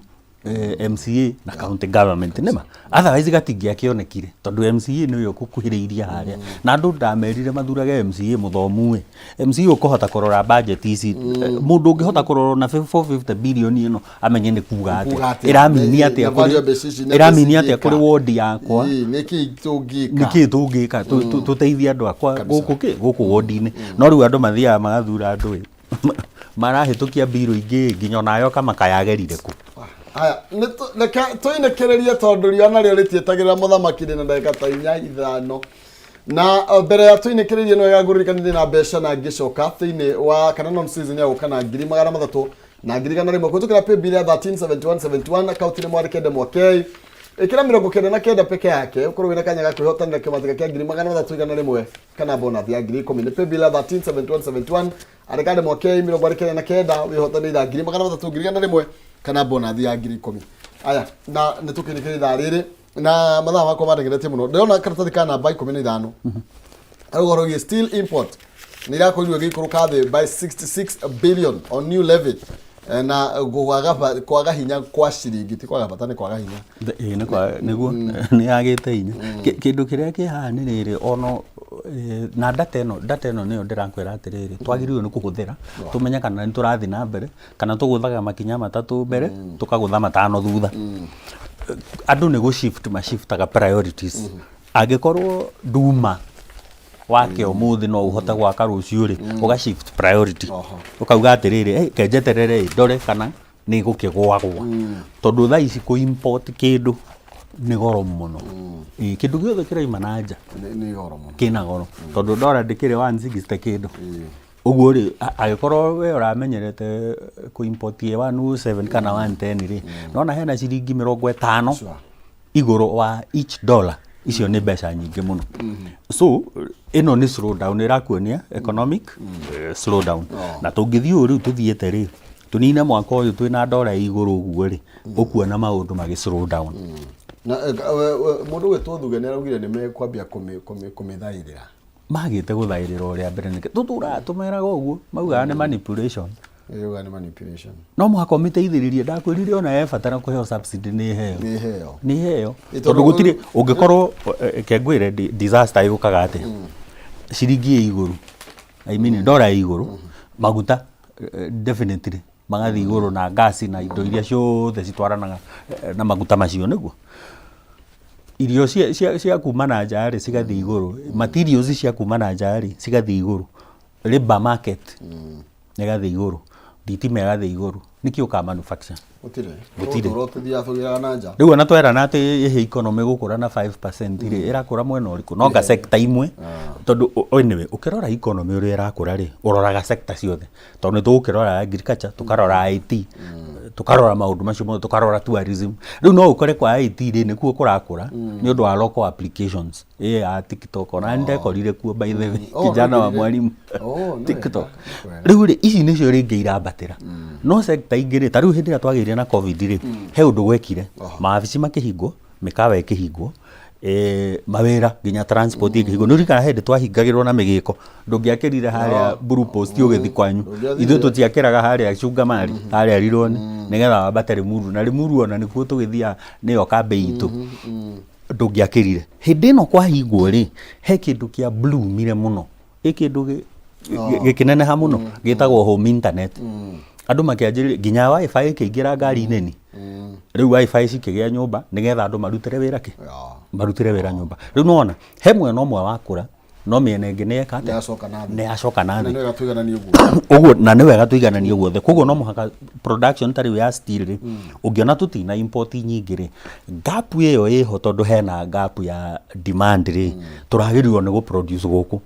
MCA na county government nĩma, otherwise gatingĩakĩonekire, tondũ MCA nĩwe ũkũkuhĩrĩirie harĩa. Na andũ ndamerire mathurage MCA mũthomu ĩ, MCA ũkũhota kũrora budget ici. Mũndũ ũngĩhota kũrora na 450 billion ĩno amenye nĩ kuga
Kuga
atĩa,
atĩa.
ĩramini
Na
atĩa
value ya mbeca ici nĩ
ĩramini
atĩa
atĩa kũrĩ
cingĩka.
wodi yakwa.
Ĩĩ, nĩ kĩĩ tũngĩka?
Nĩ kĩĩ tũngĩka tũteithie andũ akwa gũkũ kĩ gũkũ wodi-inĩ? No rĩu andũ mathiaga magathura andũ ĩ, marahĩtũkia mbirũ ingĩ nginya onayo kama kayagerire kũ.
Aya, reke tũinĩkĩrĩrie, tondũ riũa narĩo rĩtietagĩrĩra mũthamaki. Ndĩ na ndagĩka ta 4 5, na mbere ya tũinĩkĩrĩrie, no wega ngũririkanie na mbeca na ngĩcoka thĩinĩ wa kana non season ya gũka na 300,000 na 100,000 kũhĩtũkĩra paybill ya 137171, akaunti nĩ mwandĩke ndemwa K, ĩkĩra 99 peke yake, ũkorwo wĩna kanya ga kwĩhotanĩra kĩmatĩka kĩa 300,100 kana bonus ya 10,000. Nĩ paybill ya 137171, andĩka ndemwa K 99, wĩhotanĩra 300,000, 100,000 kana bonus ya 10,000. Aya, na nĩ tũkĩrĩkĩria ithaa rĩrĩ na mathaa makwa mandengeretie mũno. Ndĩrona karatathi ka namba 15 ũhoro wĩgiĩ steel import nĩ irakorirwo ĩgĩikũrũka thĩ by 66 billion on new levy. Na kwaga hinya kwa ciringi, ti kwaga bata, nĩ kwaga hinya.
Ĩĩ, nĩguo nĩ yagĩte hinya. Kĩndũ kĩrĩa kĩ haha nĩ rĩrĩ, ono na data ĩno nĩyo ndĩrakwĩra atĩrĩrĩ, twagĩrĩirwo nĩ kũhũthĩra tũmenye kana nĩ tũrathiĩ na mbere kana tũgũthaga makinya 3 mbere, tũkagũtha 5 thutha. Andũ nĩ gũ shift mashiftaga priorities. Angĩkorwo nduma wake ũmũthĩ no ũhote gwaka rũciũ rĩ, ũga shift priority, ũkauga atĩrĩrĩ, "Hey, kenjeterere ĩ, ndore kana nĩ gũkĩgwagwa," tondũ thaa ici kũ import kĩndũ nĩ goro mũno. Ĩ, kĩndũ gĩothe kĩraima na nja
Nĩ goro mũno.
Kĩna goro, tondũ ndora ndĩkĩrĩ 160 kĩndũ ũguo rĩ, angĩkorwo we ũramenyerete kũ import ĩ 107 kana 110 rĩ, nona hena ciringi 50 igũrũ wa each dollar. Icio nĩ mbeca nyingĩ mũno. So ĩno nĩ slow down, ĩrakuonia economic slow down. Na tũngĩthiĩ ũũ rĩu tũthiĩte rĩ, tũnine mwaka ũyũ twĩna ndora ĩ igũrũ ũguo rĩ, ũkuona maũndũ magĩ slow down.
Na mũndũ gwĩtwo Thuge nĩ araugire nĩ mekwambia kũmĩthaĩrĩra.
Magĩte gũthaĩrĩra ũrĩa mbere nĩkĩ tũtũraga tũmeraga ũguo, maugaga nĩ manipulation.
Ĩyo nĩ manipulation.
No mũhaka ũmĩteithĩrĩrie. Ndakwĩrire ona yebatara kũheo subsidy nĩ ĩheo.
Nĩ heo.
Nĩ iheo.
Ĩ,
tondũ
tondũ-
gũtirĩ ũngĩkorwo ke ngwĩre disaster yũkaga atĩa? Ciringi ĩ igũrũ, I mean ndora ĩ igũrũ, maguta definitely magathiĩ igũrũ na ngasi na indo iria ciothe citwaranaga na maguta macio, nĩguo irio cia kuma na nja rĩ cigathiĩ igũrũ, materials cia kuma na nja rĩ cigathiĩ igũrũ, labour market ĩgathiĩ igũrũ, thitima ĩgathiĩ igũrũ, nĩkĩ ũka manufacture?
Gũtirĩ.
Gũtirĩ.
Tũtũra tũthiaga tũgĩraga na nja.
Rĩu ona twerana atĩ ĩhĩ economy gũkũra na 5% rĩ, ĩrakũra mwena ũrĩkũ? No nga sector imwe, tondũ anyway ũkĩrora economy ũrĩa ĩrakũra rĩ, ũroraga sector ciothe, tondũ nĩ tũgũkĩrora agriculture, tũkarora IT, tũkarora maũndũ macio mothe, tũkarora tourism. Rĩu no ũkore kwa IT rĩ nĩkuo kũrakũra nĩ ũndũ wa local applications ĩ ya TikTok. Ona nĩ ndekorire kuo, by the way.
Oh,
Kijana wa
nĩũingĩrire?
mwalimu.
Oh, nĩ
TikTok.
wega, nĩ wega.
Rĩu rĩ, ici nĩcio rĩngĩ irambatĩra, no sector ingĩ rĩ, ta rĩu hĩndĩ ĩrĩa twagĩire na COVID rĩ, he ũndũ gwekire, mawabici makĩhingwo, mĩkawa ĩkĩhingwo, mawĩra nginya transport ĩkĩhingwo. Nĩ ũririkana hĩndĩ twahingagĩrwo na mĩgĩko, ndũngĩakĩrire harĩa Blue Post ũgĩthiĩ kwanyu?
Ndũngĩathire.
Ithuĩ tũtiakĩraga harĩa Chungamari, harĩa Rironi, nĩgetha wambate Limuru, na Limuru ona nĩkuo tũgĩthiaga, nĩyo kambĩ itũ. Ndũngĩakĩrire. Hĩndĩ ĩno kwahingwo rĩ, he kĩndũ kĩa bloomire mũno, ĩ kĩndũ gĩkĩneneha mũno gĩtagwo home internet. Andũ makĩanjĩrĩria nginya WiFi ĩkĩingĩra ngari-inĩ. Ni rĩu WiFi cikĩgĩa nyũmba nĩgetha andũ marutĩre wĩra kĩ marutĩre wĩra nyũmba. Rĩu nĩwona he mwena ũmwe wakũra, no mĩena ĩngĩ nĩ yeka atĩa?
Nĩ yacoka na thĩ.
Nĩ yacoka na
Na
thĩ.
nĩ wega tũigananie ũguo.
Ũguo na nĩ wega tũigananie guothe. Koguo no mũhaka production ta rĩu ya steel rĩ, ũngĩona tũtina import nyingĩ rĩ, gap ĩyo ĩho, tondũ hena gap ya demand rĩ, tũragĩrĩirwo nĩ gũproduce gũkũ,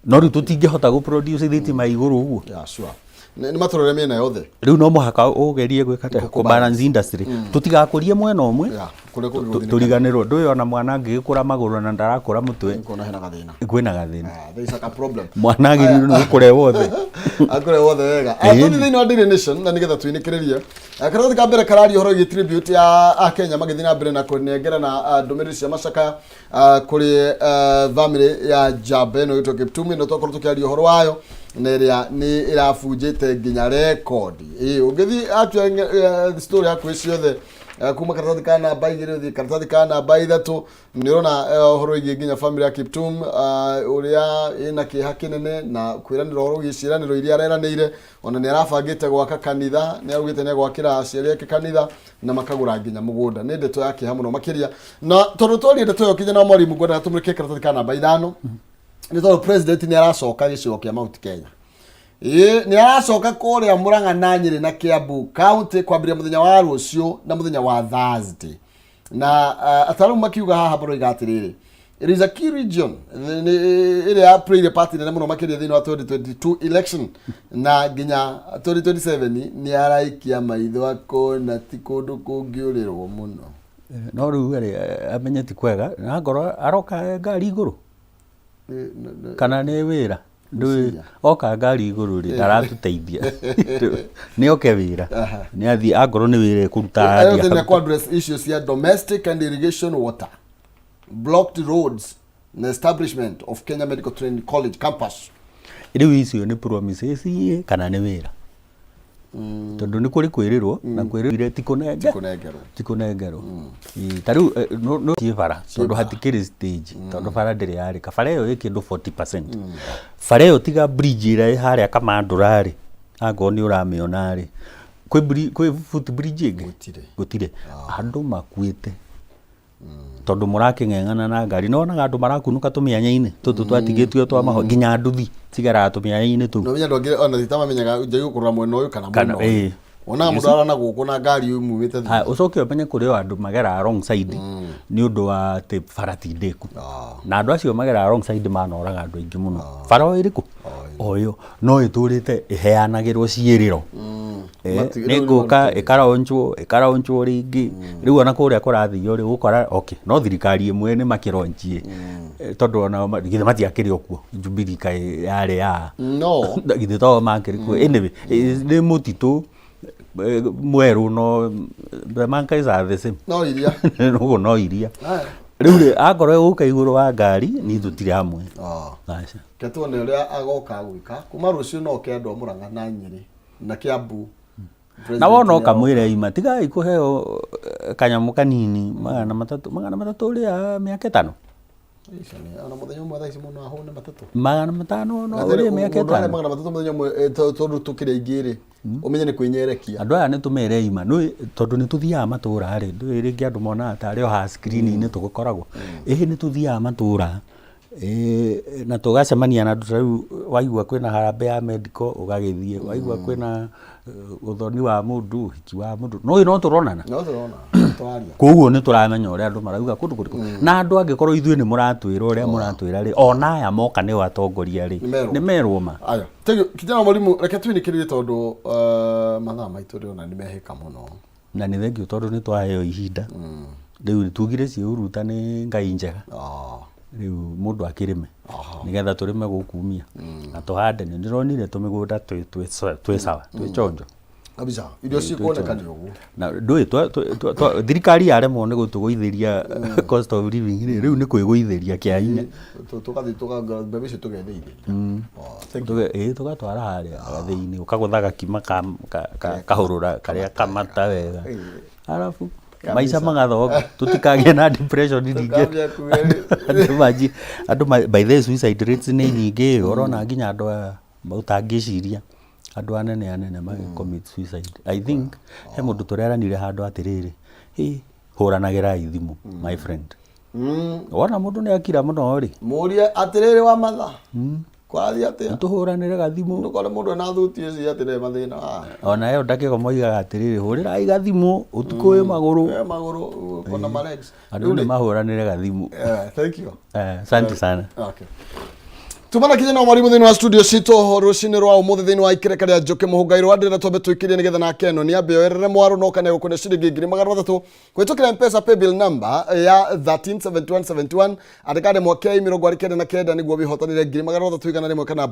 no rĩu tũtingĩhota gũproduce thitima igũrũ ũguo.
Yeah, sure. Nĩ matũrore mĩena yothe.
Rĩu no mũhaka ũgerie gwĩka atĩa? Kũ balance industry, tũtigakũrie mwena ũmwe
Yeah, kũrĩa kũngĩ gũthinĩkana.
Tũriganĩrwo ndũĩ ona mwana angĩgĩkũra magũrũ na ndarakũra mũtwe,
Nĩkuona hena gathĩna.
Kwĩna gathĩna.
Ah, there is a problem.
Mwana agĩrĩirwo nĩ gũkũra e wothe.
Akũre wothe wega. Tũthiĩ thĩinĩ wa Daily Nation na nĩgetha twinĩkĩrĩrie. Karatathi ka mbere kararia ũhoro wĩgiĩ tribute ya Akenya magĩthiĩ na mbere na kũnengerana ndũmĩrĩri cia macakaya kũrĩ family ya njamba ĩno ĩtwo Kiptum, ĩno twakorwo tũkĩaria ũhoro wayo na ĩrĩa nĩ ĩrabunjĩte nginya rekondi. Ĩĩ, ũngĩthiĩ actually story hakuhĩ ciothe, kuma karatathi ka namba 2 ũthiĩ karatathi ka namba 3, nĩ ũrona ũhoro wĩgiĩ nginya family ya Kiptum, ũrĩa ĩna kĩeha kĩnene na kwĩranĩra ũhoro wĩgiĩ ciĩranĩro iria areranĩire. Ona nĩ arabangĩte gwaka kanitha, nĩ araugĩte nĩ egwakĩra aciari ake kanitha na makagũra nginya mũgũnda. Nĩ ndeto ya kĩeha mũno makĩria, na tondũ twaria ndeto ĩyo kinya na mwarimu, ngwendaga tũmũrĩke karatathi ka namba 5, nĩ tondũ president nĩ aracoka gĩcigo kĩa Mount Kenya. Ĩĩ, nĩ aracoka kũrĩa Murang'a na Nyĩrĩ na Kiambu County kwambĩrĩria mũthenya wa rũciũ na mũthenya wa Thursday. Na ataaramu makiuga haha maroiga atĩrĩrĩ, it is a key region ĩrĩa ya played part nene mũno makĩria thĩinĩ wa 2022 election, na nginya 2027 nĩ araikia maitho akona ti kũndũ kũngĩũrĩrwo mũno.
No rĩu rĩ, amenye ti kwega na ngoro aroka ngari igũrũ kana nĩ wĩra. Ndũĩ oka ngari igũrũ rĩ, ndaratũteithia. Nĩ oke wĩra, nĩ athiĩ angorwo nĩ wĩra ekũruta, athiĩ
Ayothe nĩ
akarute.
ku address issues cia domestic and irrigation water, blocked roads na establishment of Kenya Medical Training College campus.
Rĩu icio nĩ promises ĩ, kana nĩ wĩra? Tondũ nĩ kũrĩ kwĩrĩrwo na kwĩrĩrwo ti kũnenge
Kũnengerwo.
Ti kũnengerwo. Ĩ, ta rĩu no ciĩ bara, tondũ hatikĩrĩ stage, tondũ bara ndĩrĩ yarĩka. Bara ĩyo ĩ kĩndũ 40%. Bara ĩyo tiga bridge ĩrĩa ĩ harĩa Kamandũra rĩ, angorwo nĩ ũramĩona rĩ, kwĩ foot bridge ĩngĩ?
Gũtirĩ.
Gũtirĩ. Andũ makuĩte tondũ mũrakĩng'eng'ana na ngari. Nĩ wonaga andũ marakunũka tũmĩanya-inĩ tũtũ twatigĩtio twa maho, nginya nduthi cigeraga tũmĩanya-inĩ tũu.
No menya andũ angĩ ona ti mamenyaga njagĩ kũrora mwena ũyũ kana
Kana,
mwena ũyũ.
ĩĩ.
Wonaga mũndũ arana gũkũ na ngari mumĩte thutha.
Haya, ũcoke ũmenye kũrĩ o andũ mageraga wrong side nĩ ũndũ wa atĩ bara ti ndĩku, na andũ acio mageraga wrong side manoraga andũ aingĩ mũno. Bara o ĩrĩkũ o ĩyo no ĩtũrĩte ĩheanagĩrwo ciĩrĩro. Nĩ ngũka ĩkaraunchwo, ĩkaraunchwo rĩngĩ. Rĩu ona kũrĩa kũrathio rĩ, ũgũkora okay, no thirikari ĩmwe nĩ makĩronchie, tondũ ona githĩ matiakĩrĩ o kuo Jubilee kaĩ yarĩ ya
No.
Githĩ to makĩrĩ kuo? Anyway, nĩ mũtitũ mwerũ, no the monkeys are the same.
No iria.
Ũguo no iria.
Aya.
Rĩu rĩ, akorwo gũka igũrũ wa ngari niĩ tũtirĩ hamwe. Aca.
Ke tuone ũrĩa agoka gwĩka kuma rũciũ. No oke andũ a Murang'a na Nyĩrĩ. Na Kiambu.
Na wona ũkamwĩra ima tigai kũheo kanyamũ kanini 300 300 ũrĩa mĩaka 5.
Ona mũthenya ũmwe thaa ici mũndũ ahũne matatũ.
500 no ũrĩe mĩaka
Mũndũ arĩa
5.
300 mũthenya ũmwe tondũ tũkĩrĩ aingĩ rĩ, ũmenye nĩ kwĩnyerekia.
Andũ aya nĩ tũmere ima nĩ tondũ nĩ tũthiaga matũra rĩ, ndũĩ rĩngĩ andũ monaga tarĩ o haha screen-inĩ tũgũkoragwo. Ĩhĩ nĩ tũthiaga matũra na tũgacemania na andũ ta rĩu waigua kwĩna harambee ya medical ũgagĩthiĩ, waigua kwĩna ũthoni wa mũndũ, ũhiki wa mũndũ, nĩũĩ no tũronana.
No tũrona, tũraria.
Koguo nĩ tũramenya ũrĩa andũ marauga kũndũ kũrĩkũ. Na andũ angĩkorwo ithuĩ nĩ mũratwĩra ũrĩa mũratwĩra rĩ, ona aya moka nĩo atongoria rĩ,
Nĩmerwo.
nĩ merwo ma.
Aya, thank you. Kijana mwalimu, reke twinĩkĩrĩrie tondũ mathaa maitũ ndĩrona nĩ mehĩka mũno.
Na nĩ thengiũ tondũ nĩ twaheo ihinda. Rĩu tugire ciĩhuruta nĩ Ngai njega. Rĩu mũndũ akĩrĩme. Nĩgetha tũrĩme gũkumia. Na tũhande, nĩ ndĩronire tũmĩgũnda twĩ sawa, twĩ chonjo.
Kabisa, irio cikuoneka nĩ ũguo.
Na ndũĩ thirikari yaremwo nĩ gũtũgũithĩria cost of living rĩ, rĩu nĩ kwĩgũithĩria kĩa hinya.
Tũgathiĩ tũkagũra mbembe icio tũgethĩithĩria. Oh, thank you.
Ĩĩ tũgatwara harĩa gathĩinĩ, ũkagũtha gakima kahũrũra karĩa kamata wega. Arabu maica magathonga, tũtikagĩe na depression rĩngĩ.
Tũkambia kuga
Andũ manjie, andũ by the way suicide rates nĩ nyingĩ, ũrona nginya andũ aya ũtangĩciria, andũ anene anene magĩ commit suicide. I think he mũndũ tũreranire handũ atĩrĩrĩ, hĩ, hũranagĩrai thimũ my friend. Wona mũndũ nĩ akira mũno rĩ,
Mũrie atĩrĩrĩ wa matha. Kwathi atĩa?
Tũhũranĩre gathimũ.
Ndũkore mũndũ ena thuti ũcio atĩrĩrĩ mathĩna.
Ona ĩyo ndagĩka moigaga atĩrĩrĩ, hũrĩrai gathimũ ũtukũ wĩ magũrũ.
Wĩ magũrũ, ũkona ma legs.
Andũ nĩ mahũranĩre gathimũ.
Thank you.
Asante sana.
Okay. Tumana kijana wa mwalimu thĩinĩ wa studio citũ rũcinĩ rwa ũmũthĩ thĩinĩ wa ikereka rĩa Njũkĩ Mũhũnga Irũa ndĩrenda twambe twĩkĩrie nĩgetha nake ĩno nĩ ambe oerere mwarũ no kana egũkũne ciringi 300,000 kũhĩtũkĩra M-Pesa paybill number ya 137171 andĩka ndemwa K 99 nĩguo wĩhotanĩre 300,100 kana